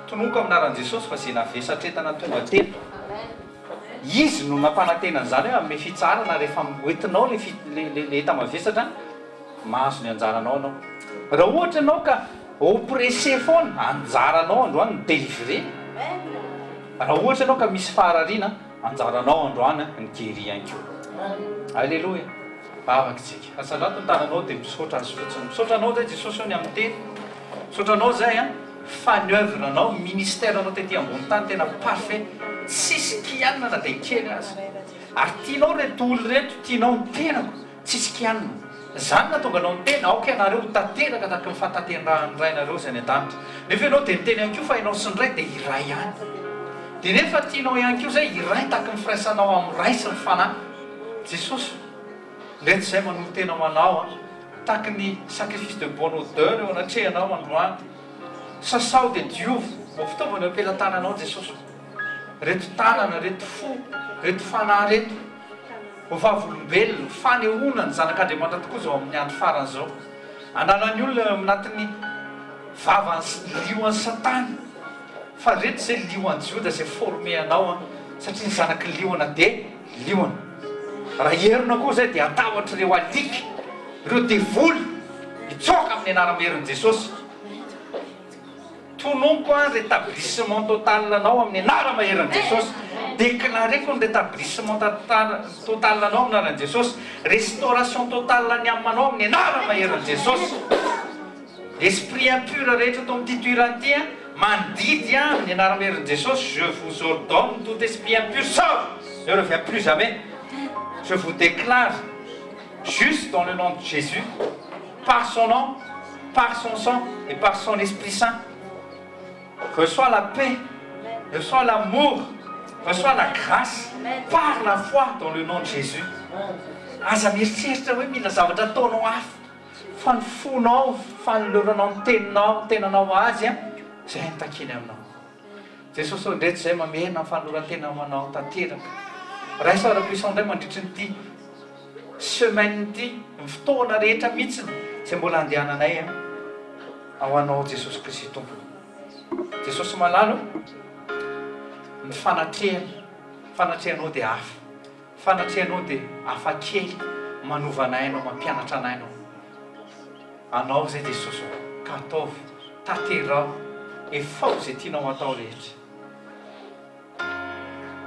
Tononiko amin'ny anaran'i Jesosy fa izay navesatr'entana tonga teto, Izy no nampanantena an'izany hoe hanome fitsaharana rehefa hoentinao ilay enta-mavesatra, mahazo ny anjaranao ianao. Raha ohatra ianao ka oppressé foana, anjaranao androany ny délivrer. Raha ohatra ianao ka misy faharariana, anjaranao androany ny guéri ihany koa. Alléluia. Vavaka isika. Asandrato ny tananao dia misaotra Azy fotsiny. Misaotra Anao izay Jesosy ô ny amin'ny teny. Misaotra Anao izay an, fa ny oeuvre anao, ministère anao tety ambony tany tena parfait. Tsisy kianina na dia kely aza. Ary tianao ireto olona ireto, tianao ny tenako. Tsisy kianina. Izany nahatonga anao niteny, aoka ianareo ho tanteraka tahaka ny fahatanterahan'ny Rainareo izay any an-danitra. Nefa ianao dia niteny ihany koa fa ianao sy ny Ray dia iray ihany. Dia nefa tianao ihany koa izay hiray tahaka ny firaisanao amin'ny Ray sy ny Fanahy. Jesosy, ireto izay manolo-tena ho Anao an, tahaka ny sacrifice de bonne odeur eo anatrehanao androany. Sasao dia diovy ho fitaovana eo am-pelatananao Jesosy. Ireto tanana, ireto fo, ireto fanahy ireto. Ho vavolombelona, fanehoana ny Zanak'Andriamanitra tokoa izao amin'ny andro farany izao. Hanala ny olona eo anatin'ny vavan'ny lioan'i Satana. Fa ireto izay lioan'i Joda izay former anao an, satria ny zanak'i liona dia liona. Raha hierona koa izay dia hatahotra ireo alika, ireo devoly hitsoaka amin'ny anaram-herin'i Jesosy. Tononiko an rétablissement total anao amin'ny anara-maherin'i Jesosy. Déclareko ny rétablissement total anao amin'ny anaran'i Jesosy. Restauration totale ny âme-nao amin'ny anara-maherin'i Jesosy. Esprit impur rehetra eto amin'ity toerana ity an, mandidy an amin'ny anara-maherin'i Jesosy, je vous ordonne tout esprit impur sors, ne reviens plus jamais. Je vous déclare juste dans le nom de Jésus. Par son nom, par son sang et par son Esprit Saint. Reçois la paix, reçois l'amour, reçois la grâce par la foi dans le nom de Jésus. Aza mieritreritra hoe mila zavatra ataonao hafa fa ny fonao, fanoloranao ny teninao, ny tenanao Azy, izay no takiany aminao. Jesosy ô ndreto izay mamerina ny fanoloran-tena ho anao tanteraka. Raiso ara-puissant indray mandritry ny ity semaine ity, ny fotoana rehetra mihitsiny izay mbola andehananay an, ao anao Jesosy Kristy Tompo. Jesosy malala ô, ny fanatrehana, fanatrehanao dia hafa, fanatrehanao dia hafa kely, manova anay ianao, mampianatra anay ianao. Anao izay Jesosy ô, ka ataovy, tanteraho, efao izay tianao hatao rehetra.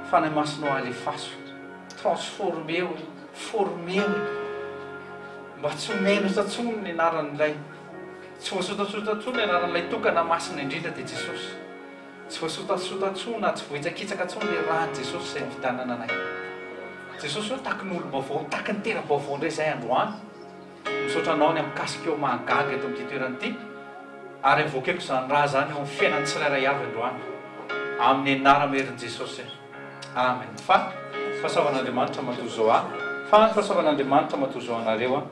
Fanahy Masinao alefaso, transformeo e, formeo e, mba tsy ho menatra intsony ny anaran'ilay, tsy ho voasotatsota intsony ny anaran'ilay tokana masina indrindra dia Jesosy. Tsy voasotasota intsony na tsy voahitsakitsaka intsony ilay ràn'i Jesosy izay nividianana anay. Jesosy ô, tahaky ny olom-baovao, tahaky ny tera-baovao indray izahay androany. Misaotra Anao ny amin'ny kasika eo mahagaga eto amin'ity toerana ity, ary invoqueko izany rà izany eo amin'ny fiainan'ny tsirairay avy androany. Amin'ny anara-merin'i Jesosy. Amen. Fa fahasoavan'Andriamanitra matoa zao ahy. Fa ny fahasoavan'Andriamanitra matoa zao anareo.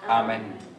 Amen.